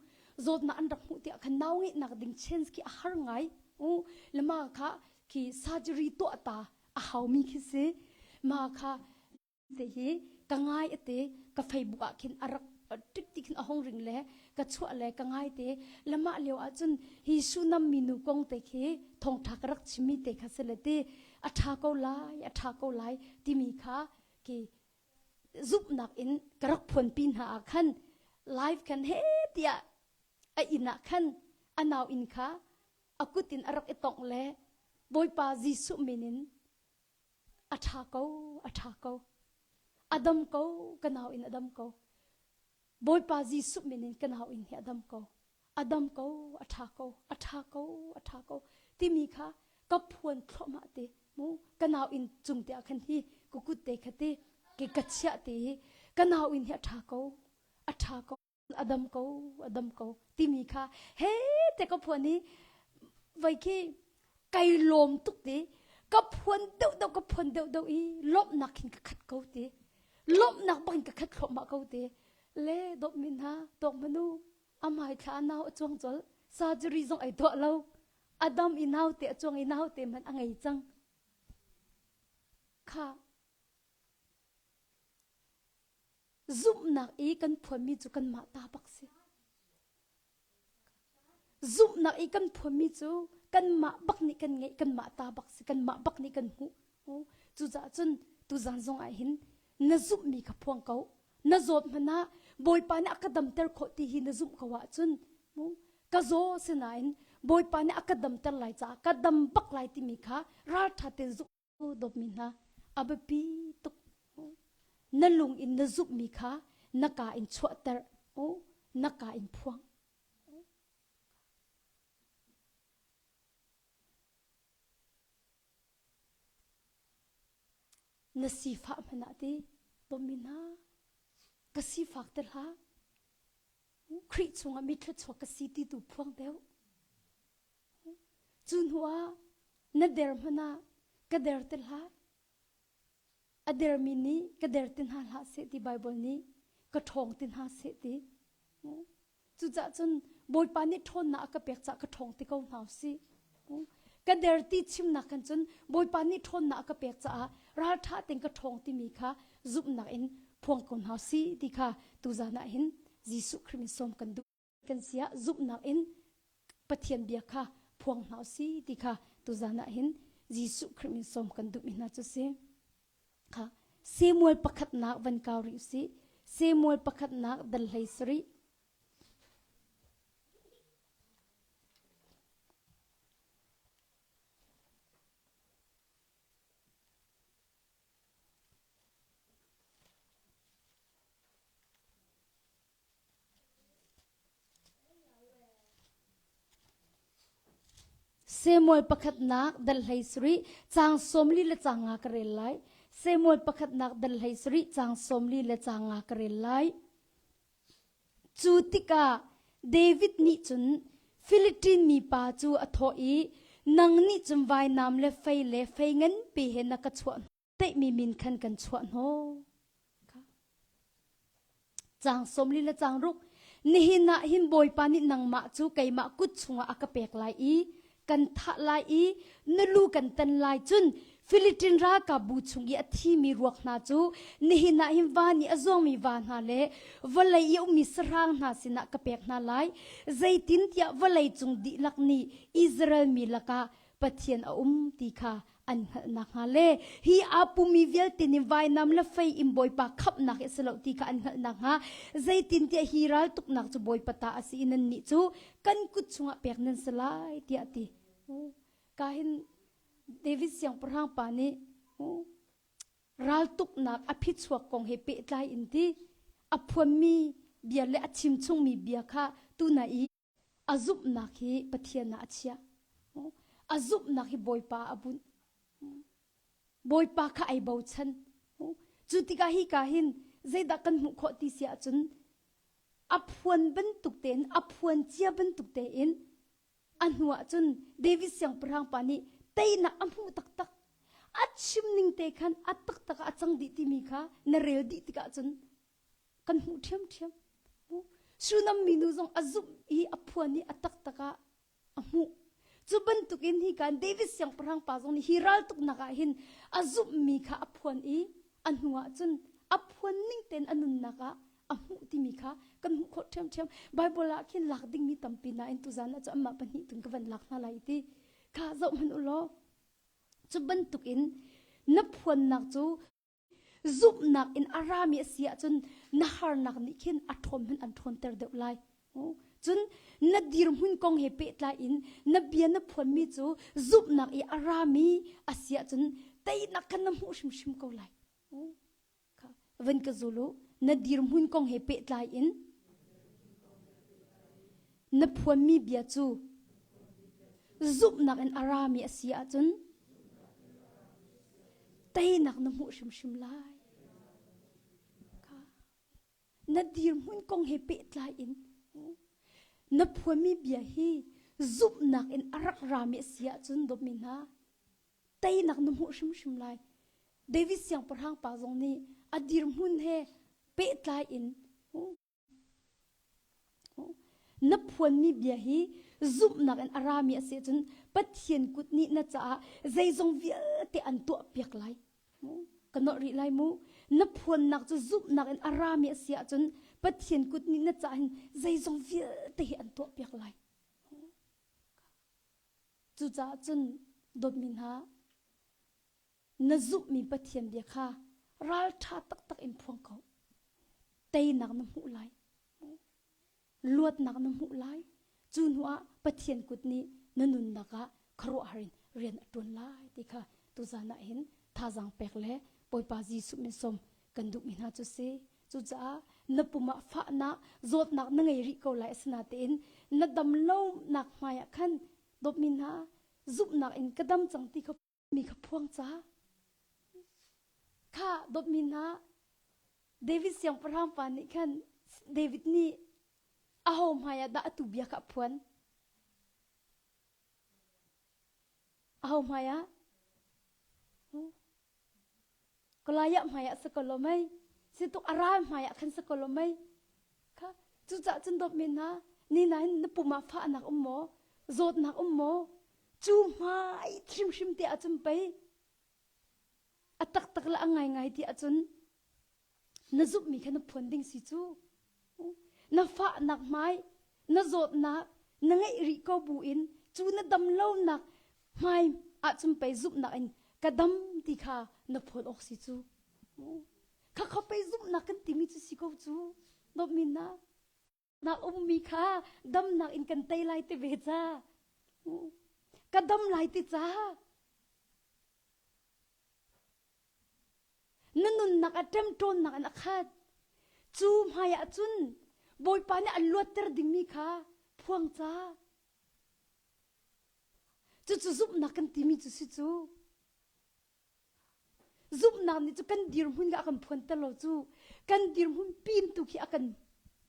Zawtnak an rak hmuh tikah khan nau ngeihnak ding chance khi a har ngai. U le ma kha khi surgery tuah ta a haumi khi si. Ma kha te hi ka ngai ate ka Facebook ah khin a rak tik ti khin a hong ring le ka chuah le ka ngai te lamah lio ah cun hi sunam minu kong te khi thongtha ka rak chimmi te kha se le ti a tha ko lai a tha ko lai timi kha ki zumhnak in ka rak phuanpi hna ah khan live khan he tiah a inn ah khan a nau inn kha a kut in a rak i tongh le Bawipa Jesuh min in A ṭha ko, a ṭha ko. A dam ko, ka nau in a dam ko. Bawipa Jesuh min in ka nau in hi a dam ko. A dam ko, a ṭha ko, a ṭha ko, a ṭha ko. Timi kha ka phuan thluahmah te. Mu, ka nau in cung te ah khan hi ka kut te kha te, ke ka chiah te hi ka nau in hi a ṭha ko, a ṭha ko. A dam ko a dam ko timi kha he te ka phuan i voi khi kai lawm tuk ti ka phuan deuh deuh ka phuan deuh deuh i lawmhnak hin ka khat ko ti lawmhnak bak in ka khat thluahmah ko ti le dawt min ha tawk manu amai thla nau a chuang chol surgery zong ai tuah lo a dam i nau te a chuang i nau te man a ngei cang kha Zumhnak i kan phuanmi cu kanmah ta bak si. Zumhnak i kan phuanmi cu kanmah bak nih kan ngeih, kanmah ta bak si, kanmah bak nih kan hmuh. Cucaah cun tuzan zong ah hin na zumhmi kha phuang ko. Na zawt hmanh ah Bawipa nih a ka damter khawh ti hi na zumh ko ahcun ka zaw sinain Bawipa nih a ka damter lai caah ka dam bak lai timi kha ralṭha tein zumh dawtmi hna a biapi tuk na lung in na zumhmi kha na ka in chuahter na ka in phuang na sifah hmanh ah ti dawtmi hna ka sifak te hlah Khrih chungah mi thluachuak ka si ti tu phuang deuh Cu hnu ah na der hmanh ah ka der te hlah. A dermi nih ka der ti hna hlah seh ti Bible nih ka ṭhawng ti hna seh ti. Cucaah cun Bawipa nih ṭhawnnak a ka pek caah ka ṭhawng ti ko hna usih. Ka der ti chimnak khan cun Bawipa nih ṭhawnnak a ka pek caah ralṭha tein ka ṭhawng timi kha zumhnak in phuang ko hna usih ti kha tuzan ah hin Jesuh Khrih min sawm kan duh. Kan si ah zumhnak in Pathian bia kha phuang hna usih ti kha tuzan ah hin Jesuh Khrih min sawm kan duhmi hna cu si. Kha Samuel pakhatnak van kau rih usih. Samuel pakhatnak dal hlei sarih. Samuel pakhatnak dal hlei sarih caang 40 le caang nga ka rel lai. Samuel pakhatnak dal hlei sarih caang 40 le caang nga ka rel lai. Cu tikah David nih cun Philitin mipa cu a thawh i nang nih cun vainam le fei le fei nganpi he na ka chuah teihmi min khan kan chuah hnawh. Caang 40 le caang ruk nihin ah hin Bawipa nih nangmah cu keimah kut chungah a ka pek lai i kan thah lai i na lu kan tan lai cun Philitin ralkapbu chung i a thimi ruak hna cu nihin ah hin van i a zuangmi va hna le vawlei i a ummi sahrang hna sinah ka pek hna lai zeitintiah vawlei cung dihlak nih Israel mi lakah Pathian a um ti kha an hngalh nakhnga le hi aa pumi vialte nih vainam le fei in Bawipa khamhnak hi a si lo ti kha an hngalh nakhnga zeitintiah hi raltuknak cu Bawipa ta a si i nannih cu kan kut chungah pek nan si lai tiah a ti. Ka hin David siangpahrang pa nih raltuknak a phichuak kong he pehtlai in ti a phuanmi bia le a chimchungmi bia kha tuna i A zumhnak hi Pathian ah a chiah. A zumhnak hi Bawipa a bunh. Bawipa kha ai bochan. Cu tikah hi ka hin zeidah kan hmuh khawh ti si ahcun a phuan bantuk tein a phuan cia bantuk tein a hnu ah cun David siangpahrang pa nih teinak a hmuh taktak. A chim ning te khan a taktak ah a cang dih timi kha na rel dih tikah cun kan hmuh ṭhiamṭhiam. Shunam minu zong a zumh i a phuan i a taktak ah a hmuh. Cu bantukin hi kan David siangpahrang pa zong nih hi raltuknak ah hin a zumhmi kha a phuan i a hnu ah cun a phuan ning tein a nunnak ah a hmuh timi kha kan hmuh khawh ṭhiamṭhiam. Bible ah khin lak dingmi tampi nain tuzan ah cu amah pahnih tun ka van lak hna lai ti kha zoh hmanh u law cu bantukin na phuannak cu Zumhnak in a rami a si ahcun na harnak nih khin a ṭhawn hmanh an ṭhawnter deuh lai. Cun na dirhmun kong he pehtlai in na bia na phuanmi cu zumhnak i a rami a si ahcun teinak khan na hmuh hrimhrim ko lai. Van ka zul u, na dirhmun kong he pehtlai in Na phuanmi bia cu zumhnak in a rami a si ahcun teinak na hmuh hrimhrim lai. Na dirhmun kong he pehtlai in na phuanmi bia hi zumhnak in a rak rami a si ahcun dawtmi hna teinak na hmuh hrimhrim lai. David siangpahrang pa zong nih a dirhmun he pehtlai in Na phuanmi bia hi zumhnak in a rami a si ahcun Pathian kut nih na caah zeizong vialte an tuahpiak lai. Ka nolh rih lai mu. Na phuannak cu zumhnak in a rami a si ahcun Pathian kut nih na caah hin zeizong vialte hi an tuahpiak lai. Cucaah cun dawtmi hna, na zumhmi Pathian bia kha ralṭha taktak in phuang ko. Teinak na hmuh lai. Luatnak na hmuh lai. Cu hnuah Pathian kut nih na nunnak ah khuaruahhar in rian a ṭuan lai ti kha tuzan ah hin thazaang pek le Bawipa Jesuh min sawm kan duhmi hna cu si. Cucaah na pum ah fahnak, zawtnak na ngei rih ko lai asinain na dam lonak hmai ah khan dawtmi hna zumhnak in ka dam cang ti kha mi kha phuang ca. Kha dawtmi hna David siangpahrang pa nih khan David nih aho hmai ah dah atu bia kha a phuan? Aho hmai ah? Goliath hmai ah si ko lo mei? Si tuk a ral hmai ah khan si ko lo mei? Kha cucaah cun dawtmi hna, ni nain na pum ah fahnak um maw? Zawtnak um maw? Cu hmai hrimhrim te ahcun pei a taktak le a ngaingai ti ahcun na zumhmi kha na phuan ding si cu. Na fahnak hmai, na zawtnak na ngeih rih ko bu in cu na dam lonak hmai ahcun pei zumhnak in ka dam ti kha na phuan awk si cu. Kha kha pei zumhnak kan timi cu si ko cu. Dawtmi na na ummi kha damnak in kan tei lai ti ve ca. Ka dam lai ti ca. Na nunnak a ṭemṭawnnak in a khat. Cu hmai ah cun Bawipa nih a luatter dingmi kha phuang ca. Cucu zumhnak kan timi cu si cu. Zumhnak nih cu kan dirhmun kha a kan phuanter lo cu. Kan dirhmun pin tu khi a kan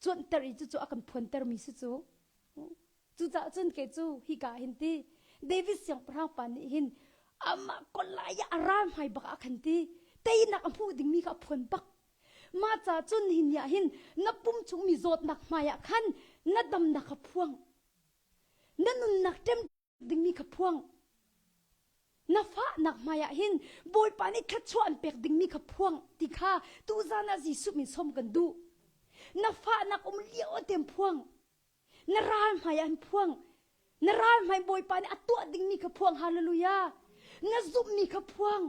cuanhter i cucu a kan phuantermi si cu. Cucaah cun kei cu hika hin ti David siangpahrang pa nih hin amah Goliath a ral hmai bak ah khan ti teinak a hmuh dingmi kha a phuan bak. Mah ca cun hi ni ah hin na pum chung mi zawtnak hmai ah khan na damnak kha phuang. Na nunnak ṭem dingmi kha phuang. Na fahnak hmai ah hin Bawipa nih thluachuah an pek dingmi kha phuang ti kha tuzan ah Jesuh min sawm kan duh. Na fahnak um lio tein phuang. Na ral hmai ah an phuang. Na ral hmai Bawipa nih a tuah dingmi kha phuang. Hallelujah. Na zumhmi kha phuang.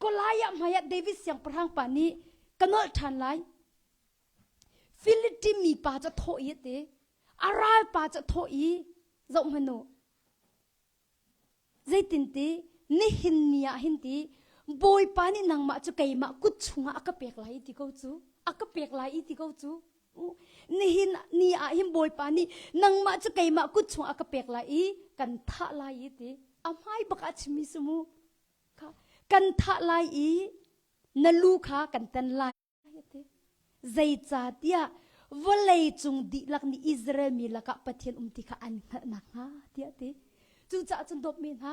Goliath hmai ah David siangpahrang pa nih ka nolh ṭhan lai. Philistine mi pa cu a thawh i a ti. A ral pa cu a thawh i zoh hmanh u. Zeitinti nihin ni ah hin ti Bawipa nih nangmah cu keimah kut chungah a ka pek lai i ti ko cu. A ka pek lai i ti ko cu. Nihin ni ah hin Bawipa nih nangmah cu keimah kut chungah a ka pek lai i kan thah lai i ti. A hmai bak ah chimmi si mu. Kha kan thah lai i na lu kha kan tan lai. Zeicahtiah vawlei cung dihlak nih Israel mi lakah Pathian um ti kha an hngalh nakhnga tiah a ti. Cucaah cun dawtmi hna,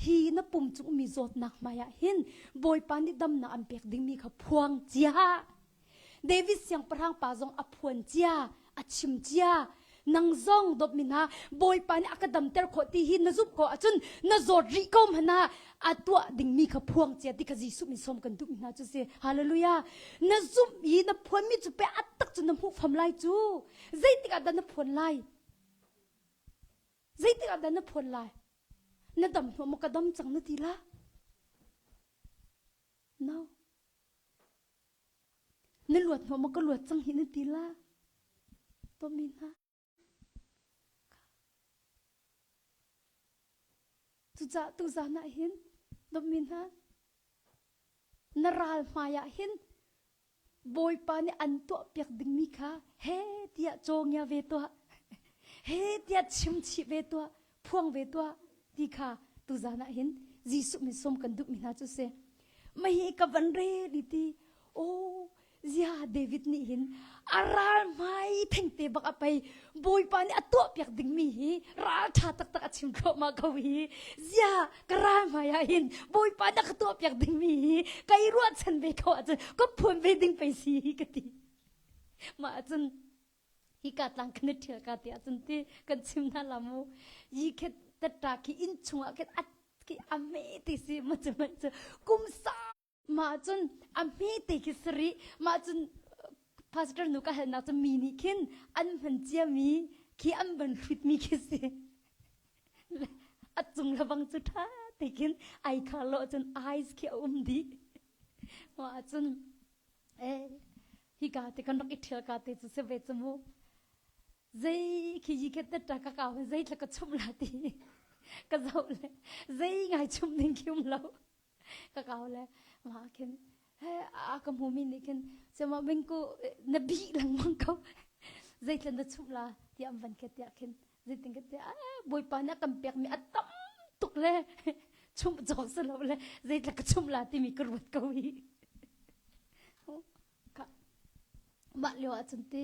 hi na pum cung mi zawtnak hmaiah hin Bawipa nih damnak an pek dingmi kha phuang cia. David siangpahrang pa zong a phuan cia, a chim cia. Nang zong dawtmi hna, Bawipa nih a ka damter khawh ti hi na zumh ko ahcun na zawt rih ko hmanh ah a tuah dingmi kha phuang cia ti kha Jesuh min sawm kan duhmi hna cu si. Hallelujah. Na zumh i na phuanmi cu pe a tak cu na hmuh fam lai cu. Zeitik ah dah na phuan lai? Zeitik ah dah na phuan lai? Na dam hnuah maw ka dam cang na ti la? No. Na luat hnawh maw ka luat cang hi na ti la? Tomi hna. Cucaah tuzan ah hin dawtmi hna na ral hmai ah hin Bawipa nih an tuahpiak dingmi kha he tiah cawngia ve tuah he tiah chim chih ve tuah phuang ve tuah ti kha tuzan ah hin Jesuh min sawm kan duhmi hna cu si. Mahi ka van rel i ti oh zia David nih hin a ral hmai thengte bak a pei Bawipa nih a tuahpiak dingmi hi ral ṭha taktak a chim thluahmah ko hi zia ka ral hmai ah hin Bawipa nih a ka tuahpiak dingmi hi kai ruahchan ve ko ahcun ka phuan ve ding pei si hi ka ti mah ahcun hika tlang kan i ṭhial ka ti ahcun ti kan chim hna la mu yi khet tatta khi inn chungah khin a khi a me ti si ma cu man cu kum sa mah cun a hme te khi sari mah cun pastor nu ka halnak cu mi nih khin an hman cia mi khi an van hlut mi khi si a cung le bang cu tha te khin ai kha lo cun ice khi a um dih mah cun Eh, hika te kan rak i ṭhial ka te cu si ve cu mu. Zei khi yi khet ta ka kau zei thla ka chum la ti. Ka zoh le zei ngai chum ding khi um lo. Ka kau le ma khin he a ka hmu mi nih khin sema bing ku na bi lengmang ko. Zei thla na chum la ti am van khet tiah khin zeitin ka ti bawipa nih a kan pekmi a tam tuk le chumh cawk si lo le zeitlak ka chumh la timi ka ruat ko hi mah lio ahcun ti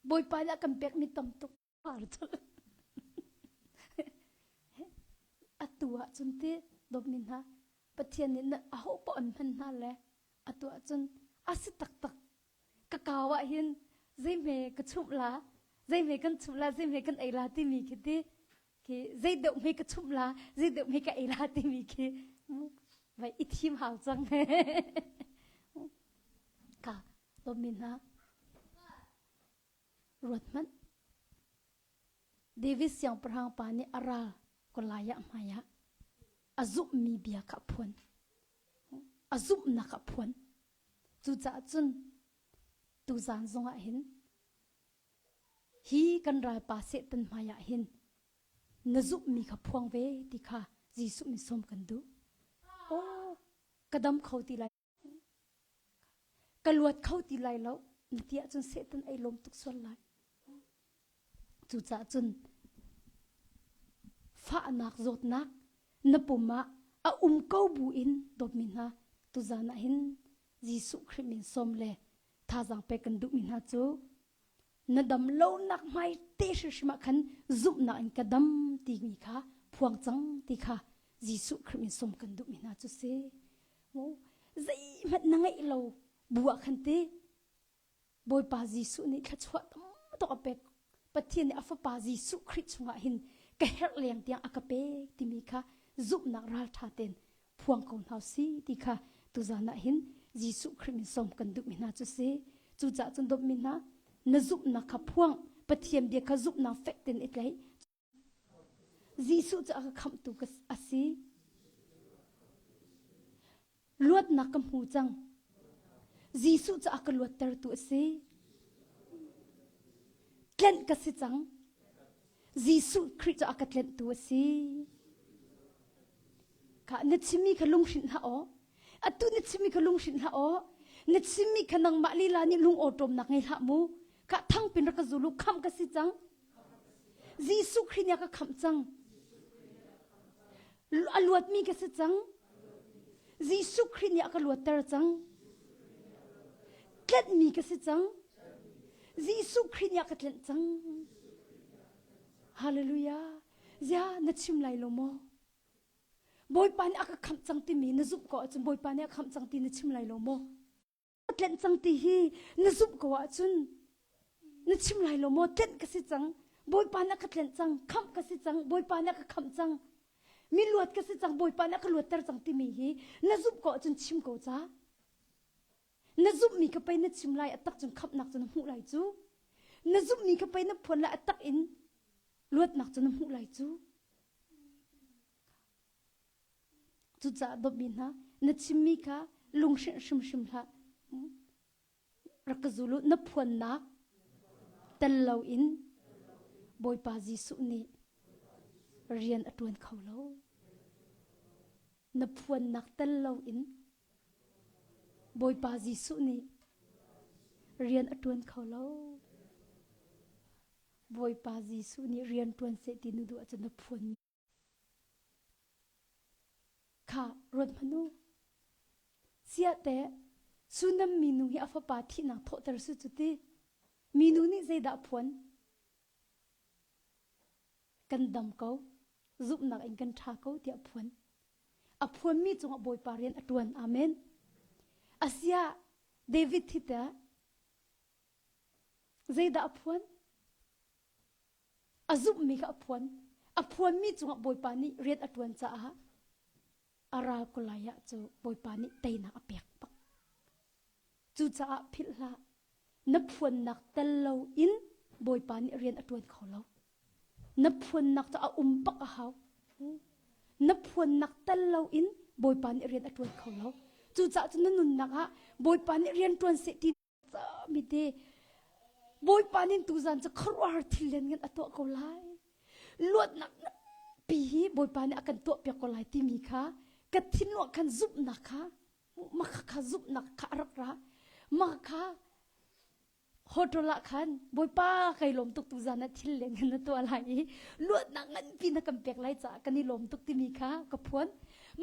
bawipa nih a kan pekmi tam tuk atu ahcun ti dawtmi hna. Pathian nih na aho paoh an hman hna le atu ahcun a si taktak. Ka kau ah hin zeihme ka chumh la, zeihme kan chumh la, zeihme kan ei la timi khi ti khi zei deuh hme ka chumh la, zei deuh hme ka ei la timi khi vai i thim hau cang. Ka lawmmi hna ruat hmanh. David siangpahrang pa nih a ral Goliath hmaiah a zumhmi bia kha a phuan. A zumhnak a phuan. Cucaah cun tuzaan zongah hin hi kan ralpa Satan hmaiah hin na zumhmi kha phuang ve ti kha Jesuh min sawm kan duh. Aw, ka dam kho ti lai. Ka luat kho ti lai lo na ti ahcun Satan ei lawm tuk sual lai. Cucaah cun fahnak zawtnak na pum ah a um ko bu in dawtmi hna tuzaan ah hin Jesuh Khrih min sawm le thazaang pek kan duhmi hna cu na dam lonak hmai te hrimhrim ah khan zumhnak in ka dam timi kha phuang cang ti kha Jesuh Khrih min sawm kan duhmi hna cu si. Zeihmanh na ngeih lo bu ah khan ti Bawipa Jesuh nih thluachuah tam tuk a pek. Pathian nih a fapa Jesuh Khrih chungah hin ka herh leng tiang a ka pek timi kha zumhnak ralṭha tein phuang ko hna si ti kha tuzan ah hin Jesuh Khrih min sawm kan duhmi hna cu si. Cucaah cun dawtmi hna, na zumhnak kha phuang, Pathian bia kha zumhnak fek tein i tlaih. Jesuh cu a ka khamhtu a si. Luatnak ka hmu cang. Jesuh cu a ka luattertu a si. Tlenh ka si cang. Jesuh Khrih cu a ka tlenhtu a si. Kha na chimmi kha lunghrinh hlah aw. Atu na chimmi kha lunghrinh hlah aw. Na chimmi kha nangmah lila nih lung awṭawmnak ngei hlah mu. Kha thangpin rak ka zulu khamh ka si cang. Jesuh Khrih nih a ka khamh cang. A luatmi ka si cang. Jesuh Khrih nih a ka luatter cang. Tlenhmi ka si cang. Jesuh Khrih nih a ka tlenh cang. Hallelujah. Zia na chim lai lo maw? Bawipa nih a ka khamh cang timi na zumh ko ahcun Bawipa nih a khamh cang ti na chim lai lo maw? Tlenh cang ti hi na zumh ko ahcun na chim lai lo maw? Tlenh ka si cang. Bawipa nih a ka tlenh cang. Khamh ka si cang. Bawipa nih a ka khamh cang. Mi luat ka si cang. Bawipa nih a ka luatter cang timi hi na zumh ko ahcun chim ko ca. Na zumhmi kha pei na chim lai a tak cun khamhnak cu na hmuh lai cu. Na zumhmi kha pei na phuan lai a tak in luatnak cu na hmuh lai cu. Cucaah dawtmi hna, na chimmi kha lunghrinh hrimhrim hlah. Rak ka zul u, na phuannak tel loin Bawipa Jesuh nih rian a ṭuan kho lo. Na phuannak tel loin Bawipa Jesuh nih rian a ṭuan kho lo. Bawipa Jesuh nih rian ṭuan seh ti na duh ahcun na phuan Kha ruat hmanh u. Siah teh, Sunam minu hi a fapa thihnak thawhter su cu ti. Minu nih zeidah a phuan? Kan dam ko, zumhnak in kan ṭha ko tiah a phuan. A phuanmi cungah Bawipa rian a ṭuan. Amen. Asiah, David hi teh zeidah a phuan? A zumhmi kha a phuan. A phuanmi cungah Bawipa nih rian a ṭuan caah a ral Goliath cu Bawipa nih teinak a pek bak. Cucaah philh hlah. Na phuannak tel loin Bawipa nih rian a ṭuan kho lo. Na phuannak cu a um bak a hau. Na phuannak tel loin Bawipa nih rian a ṭuan kho lo. Cucaah cun na nunnak ah Bawipa nih rian ṭuan seh ti mi te Bawipa nih tuzan cu khuaruahhar thil lianngan a tuah ko lai. Luatnak nganpi hi Bawipa nih a kan tuahpiak ko lai timi kha ka thinlung khan zumhnak kha mah kha zumhnak kha a rak ra. Mah kha hotel ah khan Bawipa kai lawm tuk tuzan ah thil lianngan na tuah lai i luatnak nganpi na kan pek lai caah kan i lawm tuk timi kha ka phuan.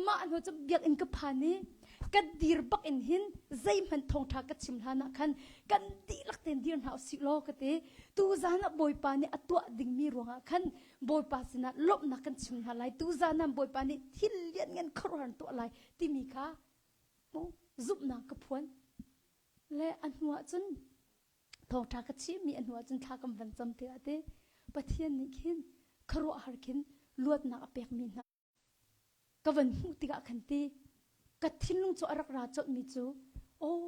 Mah hnu cu biakinn ka phan i. Ka dir bak in hin zeihmanh thawngṭha ka chim hlan ah khan kan dihlak tein dir hna usih law ka ti. Tuzan ah Bawipa nih a tuah dingmi ruangah khan Bawipa sinah lawmhnak kan chim hna lai. Tuzan ah Bawipa nih thil lianngan khuaruahhar tuah lai timi kha zumhnak ka phuan. Le a hnu ah cun thawngṭha ka chimmi a hnu ah cun thla kan van cam tikah te Pathian nih khin khuaruahhar khin luatnak a pekmi hna ka van hmuh tikah khan ti ka thinlung cu a rak ra colhmi cu aw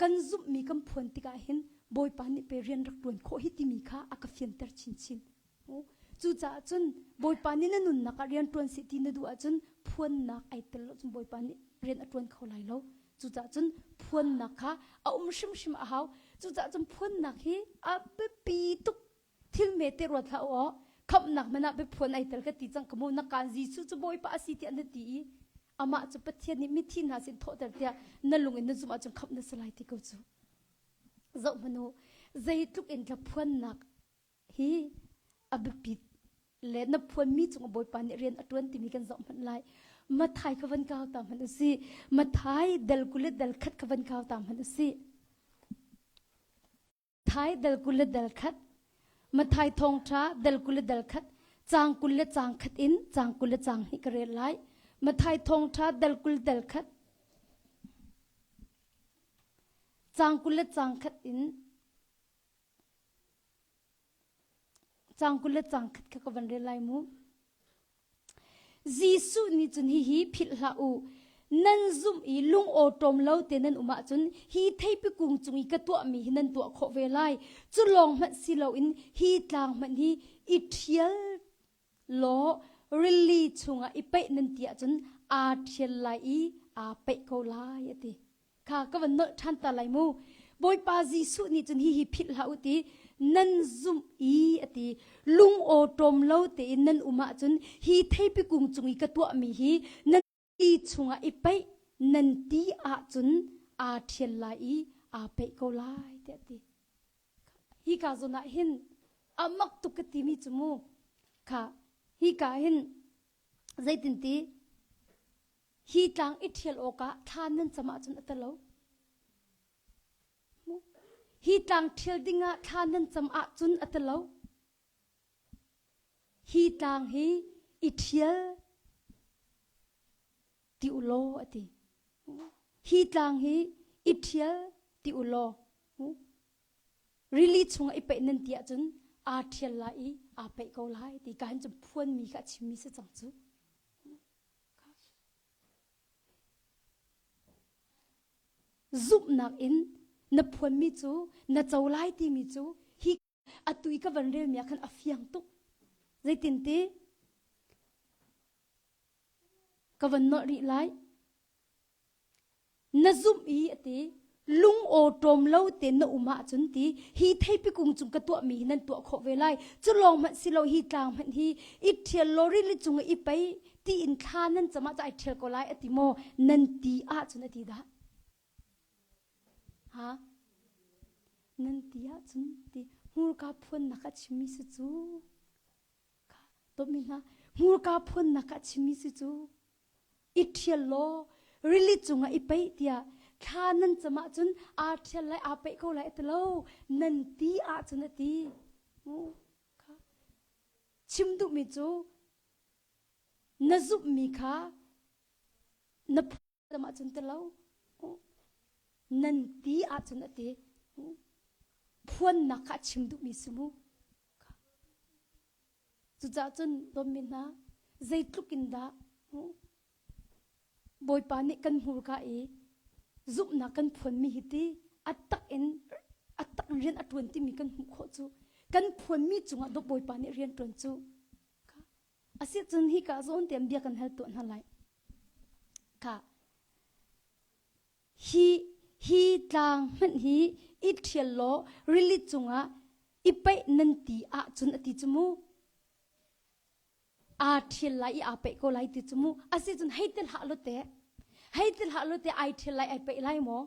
kan zumhmi kan phuan tikah hin Bawipa nih pe rian rak ṭuan khawh hi timi kha a ka fianter chinchin. Cucaah cun Bawipa nih na nunnak ah rian ṭuan seh ti na duh ahcun phuannak ai tel lo cun Bawipa nih rian a ṭuan kho lai lo. Cucaah cun phuannak kha a um hrimhrim a hau. Cucaah cun phuannak hi a biapi tuk thil hmete ruat hlah u aw khamhnak hmanh ah biaphuan ai tel ka ti cang ka mu na kaan Jesuh cu Bawipa a si tiah na ti i amah cu Pathian nih mithi hna sin thawhter tiah na lung in na zumh ahcun khamh na si lai ti ko cu zoh hmanh u zeitluk in thlaphuannak hi a biapit le na phuanmi cung Bawipa nih rian a ṭuan timi kan zoh hmanh lai Mathai kha van kau ta hmanh u si Mathai dal kul le dal khat kha van kau ta hmanh u si Thai dal 20 le dal khat, Mathai thawngṭha dal 20 le dal khat, caang 20 le caang khat in caang 20 le caang hnih ka rel lai. Mathai thawngṭha dal 20 dal khat, caang 20 le caang khat in caang 20 le caang khat kha ka van rel lai mu. Jesuh nih cun hihi philh hlah u. Nan zumh i lungawṭawm lo te nan um ahcun hi theipi kung cung i ka tuahmi hi nan tuah khawh ve lai. Cu lawng hmanh si loin hi tlang hmanh hi i ṭhial law rili chungah i paih nan ti ahcun aa ṭhial lai i aa paih ko lai, a ti. Kha ka van nolh ṭhan ta lai mu. Bawipa Jesuh nih cun hihi philh hlah u ti nan zumh i a ti lung awṭawm lo tein nan um ahcun hi theipi kung cung i ka tuahmi hi nan ti chungah i paih nan ti ahcun aa ṭhial lai i aa paih ko lai tiah a ti. Hi ka zawn ah hin a mak tuk ka timi cu mu kha hi ka hin zeitinti Hi tlang i ṭhial awkah thla nan cam ahcun a talo. Hi tlang ṭhial dingah thla nan cam ahcun a talo. Hi tlang hi i ṭhial ti u law a ti. Hi tlang hi i ṭhial ti u law. Rili chungah i paih nan ti ahcun aa ṭhial lai i aa paih ko lai ti ka hin cun phuanmi kha a chimmi si cang cu. Zumhnak in na phuanmi cu na co lai timi cu hi atu i ka van relmi ah khan a fiang tuk. Zeitinti ka van nolh rih lai. Na zumh i a ti lung awṭawm lo te na um ahcun ti hi theipi kung cung ka tuahmi hi nan tuah khawh ve lai cu lawng hmanh si lo hi tlang hmanh hi i ṭhial law rili cung i pei ti in thla nan cam ah ai ṭhial ko lai a ti maw nan ti ahcun a ti dah ha nan ti ahcun ti hmurka phuannak a chimmi si cu kha dawtmi hna hmurka phuannak a chimmi si cu i ṭhial law rili cungah i paih tiah thla nan cam ahcun aa ṭhial lai aa paih ko lai a ti lo nan ti ahcun a ti chim duhmi cu na zumhmi kha na phuam ahcun ti lo nan ti ahcun a ti phuannak kha a chim duhmi si mu Cucaah cun dawtmi hna, zeitluk in dah Bawipa nih kan hmurka i zumhnak kan phuanmi hi ti a tak in a tak in rian a ṭuan timi kan hmuh khawh cu kan phuanmi cungah dawt Bawipa nih rian ṭuan cu asi cun hi ka zawn te bia kan hal tuah hna lai ka Hi, hi tlang hmanh hi i ṭhial law rili cungah i paih nan ti ahcun a ti cu mu. Aa ṭhial lai i aa paih ko lai ti cu mu. Asi cun hei ti hlah law teh. Hei ti hlah law teh ai ṭhial lai ai paih lai maw?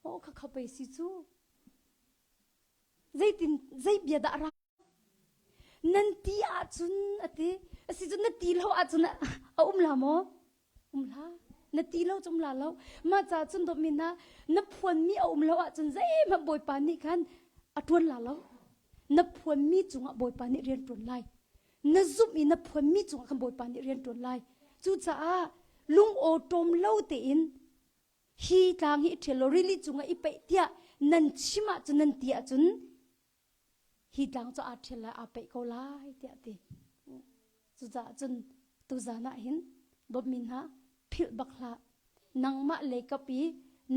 Aw kha kha pei si cu. Zeitin zei bia dah ra Nan ti ahcun a ti. Asi cun na ti lo ahcun a um la maw? Um hlah. Na ti lo cum la lo. Mah ca cun dawtmi hna, na phuanmi a um lo ahcun zeihmanh Bawipa nih khan a ṭuan la lo. Na phuanmi cungah Bawipa nih rian ṭuan lai. Na zumh i na phuanmi cungah khan Bawipa nih rian ṭuan lai. Cucaah lung awṭawm lo tein hi tlang hi i ṭhial law rili cungah i paih tiah nan chim ahcun nan ti ahcun hi tlang cu aa ṭhial lai aa paih ko lai tiah a ti. Cucaah cun tuzan ah hin dawtmi hna philh bak hlah. Nangmah lei kap i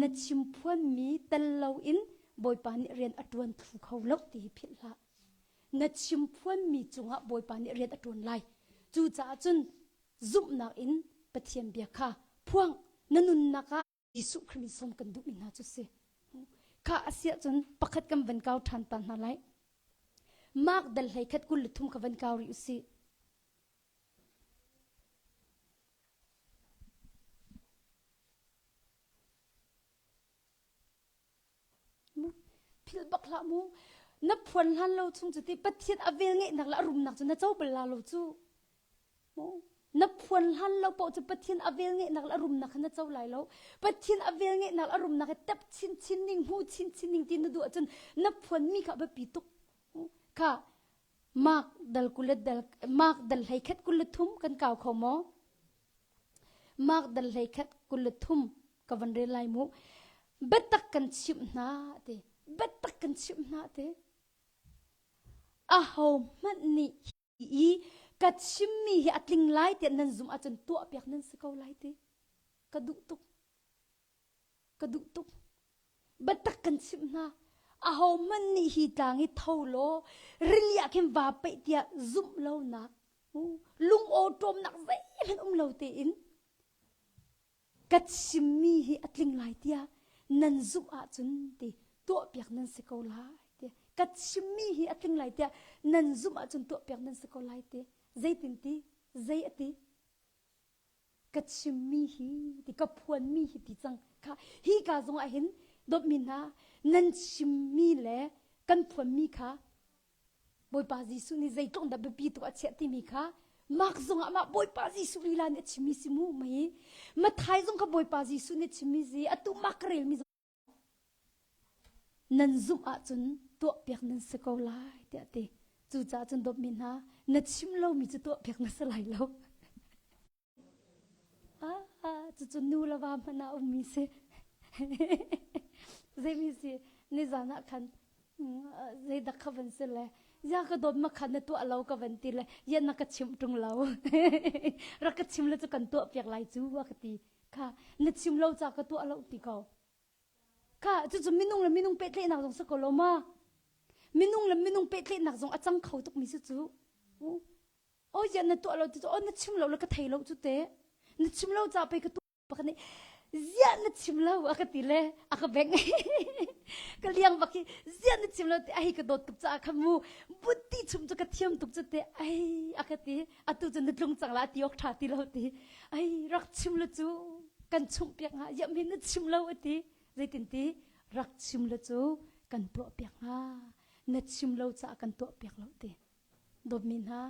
na chim phuanmi tel loin Bawipa nih rian a ṭuan thlu kho lo ti hi philh hlah. Na chim phuanmi cungah Bawipa nih rian a ṭuan lai. Cucaah cun zumhnak in Pathian bia kha phuang na nunnak ah Jesuh Khrih min sawm kan duhmi hna cu si. Kha a si ahcun pakhat kan van kau ṭhan ta hna lai. Mark dal hlei khat 23 kha van kau rih u sih. Philh bak hlah mu. Na phuan hlan lo chung cu ti Pathian a vel ngeihnak le a rumnak cu na co bal la lo cu. Na phuan hlan lo paoh cu Pathian a vel ngeihnak le a rumnak kha na co lai lo. Pathian a vel ngeihnak le a rumnak hi tep chinchin ning, hmu chinchin ning ti na duh ahcun na phuanmi kha a biapi tuk. Kha Mark dal kul dal Mark dal hlei khat 23 kan kau kho maw? Mark dal hlei khat 23 ka van rel lai mu. Biatak kan chimh hna ti. Biatak kan chimh hna ti. Aho hmanh nih i ka chimmi hi a tling lai tiah nan zumh ahcun tuahpiak nan si ko lai ti ka duh tuk ka duh tuk biatak kan chimh hna ahohmanh nih hi tlang hi tho law rili ah khin vaa peih tiah zumh lonak lung awṭawmnak zeihmanh um lo tein ka chimmi hi a tling lai tiah nan zumh ahcun ti tuahpiak nan si ko lai ti ka chimmi hi a tling lai tiah nan zumh ahcun tuahpiak nan si ko lai ti zeitin ti zei a ti ka chimmi hi ti ka phuanmi hi ti cang kha hi ka zong ah hin dawtmi hna nan chimmi le kan phuanmi kha Bawipa Jesuh nih zeitluk dah biapi tuk a chiah timi kha Mark zongah mah Bawipa Jesuh lila nih a chimmi si mu mei Mathai zong kha Bawipa Jesuh nih a chimmi si atu Mark ka relmi zong nan zumh ahcun tuahpiak nan si ko lai tiah ti cucaah cun dawtmi hna na chim lomi cu tuahpiak na si lai lo Ah, cucu nu le va hmanh ah ummi si. Zeimi si, nizan ah khan zeidak kha van si le, ya ka dawt ma khan na tuah lo ka van ti le, ya na ka chimh ṭung lo. Rak ka chim le cu kan tuah piak lai cu a ka ti. Kha, na chim lo ca ka tuah lo ti ko. Kha, cucu minung le minung pehtlaihnak zong si ko lo ma? Minung le minung pehtlaihnak zong a cang kho tukmi si cu. Oi ziah na tuah lo ti cu oh na chim lo le ka thei lo cu te na chim lo ca pei ka tuah pakhat nih ziah na chim lo a ka ti le a ka beng ka liang bak hi ziah na chim lo ti ai ka dawt tuk caah kha mu butti chum cu ka thiam tuk cu te ai a ka ti atu cu na tlung cang la ti awk tha ti lo ti ai rak chim lo cu kan chumh piak hnga ziah mi na chim lo a ti zeitin ti rak chim lo cu kan tuah piak hnga na chim lo caah kan tuah piak lo ti Dawtmi hna,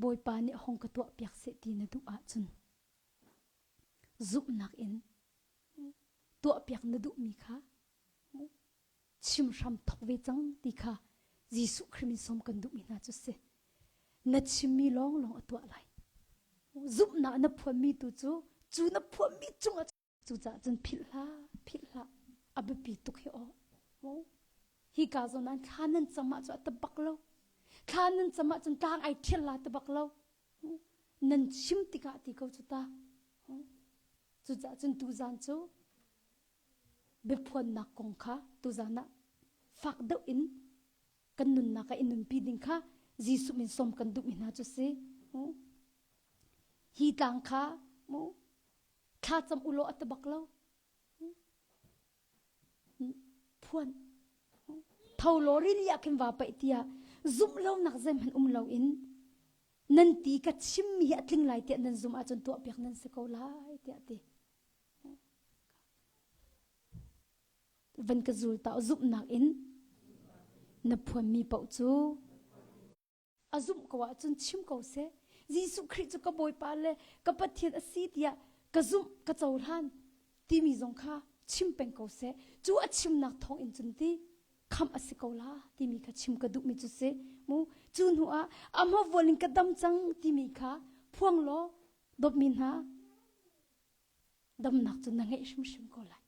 Bawipa nih hong ka tuahpiak seh ti na duh ahcun zumhnak in tuahpiak na duhmi kha chim hram thok ve cang ti kha Jesuh Khrih min sawm kan duhmi hna cu si. Na chimmi lawnglawng a tuah lai. Zumhnak na phuanmi tu cu cu na phuanmi cungah Cucaah cun philh hlah, philh hlah. A biapi tuk hi aw. Hi ka zawn ah thla nan cam ah cu a tabak lo. Thla nan cam ahcun tlang ai ṭhial la tabak lo. Nan chim tikah ti ko cu ta. Cucaah cun tuzan cu biaphuannak kong kha tuzan ah fak deuh in kan nunnak ah i nunpi ding kha Jesuh min sawm kan duhmi hna cu si. Hi tlang kha mu thla cam u law a ti bak lo phuan tho law rili ah khin va paih tiah zumh lonak zeihmanh um lo in nan ti ka chimmi hi a tling lai tiah nan zum ahcun tuahpiak nan si ko lai tiah ti van ka zul ta zumhnak in na phuanmi paoh cu a zumh ko ahcun chim ko seh. Jesuh Khrih cu ka Bawipa le ka Pathian a si tiah ka zumh ka cohlan timi zong kha chim peng ko seh. Cu a chimnak thawng in cun ti khamh a si ko la timi kha chim ka duhmi cu si mu. Cu hnu ah a hmavual in ka dam cang timi kha phuang law dawtmi hna damnak cu na ngeih hrimhrim ko lai.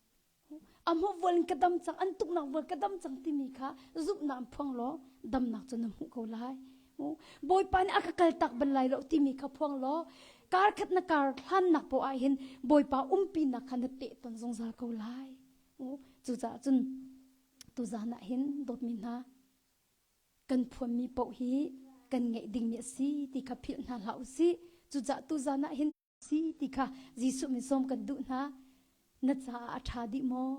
A hmavual in ka dam cang, an tuknak vual ka dam cang timi kha zumhnak in phuang law damnak cu na hmuh ko lai. Bawipa nih a ka kaltak bal lai lo timi kha phuang law kar khat na kar hlannak poah ah hin Bawipa umpinak kha na teh ton zungzal ko lai. Cucaah cun tuzan ah hin dawtmi hna kan phuanmi paoh hi kan ngeih dingmi a si ti kha philh hna hlah u sih. Cucaah tuzan ah hin si ti kha Jesuh min sawm kan duh hna. Na caah a ṭha dih maw?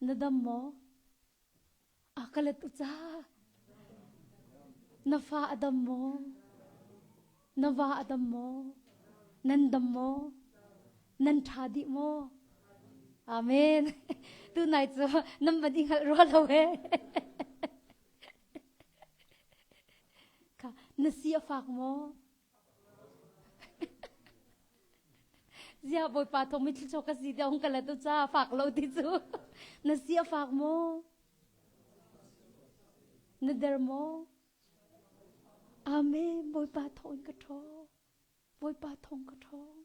Na dam maw? A ka let u ca. Na fa a dam maw? Na va a dam maw? Nan dam maw? Nan ṭha dih maw? Amen. Tu nai cu nan van i hngalh rua lo he. Kha na si a fak maw? Zia Bawipa thawng mi thluachuah ka si tiah hung ka let u ca fak lo ti cu. Na si a fak maw? Na der maw? Amen. Bawipa thawng in ka ṭhawng. Bawipa thawng ka ṭhawng.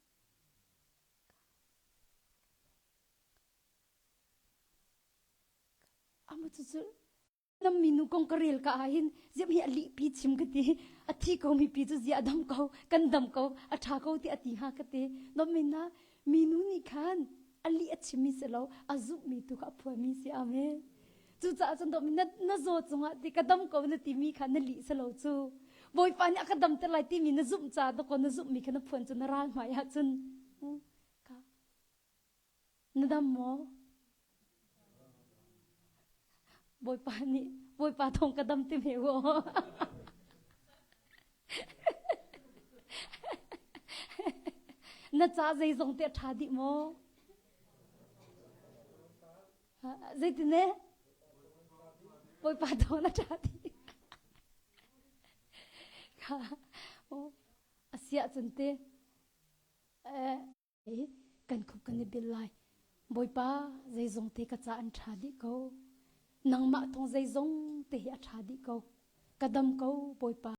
Ama cu cu Nam minu kong ka rel ka ah hin ziam hi a lih pi chim ka ti a thi ko mi pi cu zia a dam ko kan dam ko a tha ko ti a ti hnga ka ti nom min na minu nih khan a lih a chim mi si lo a zumh mi tu kha a phuan mi si amen cucaah cun dom na na zaw cungah ti ka dam ko na ti mi kha na lih si lo cu bawipa nih a ka dam te lai ti mi na zumh ca doko na zumh mi kha na phuan cu na ral hmai ah cun ka Na dam maw? Bawipa nih Bawipa thawng ka dam ti me u. Na ca zeizong te a ṭha dih maw? Zeitine? Bawipa thawng na ṭha dih. Kha, a siah cun te. Kan khup kan i bil lai. Bawipa, zeizong te ka ca an ṭha dih ko. Nangmah thawng zeizong te hi a ṭha dih ko. Ka dam ko, Bawipa.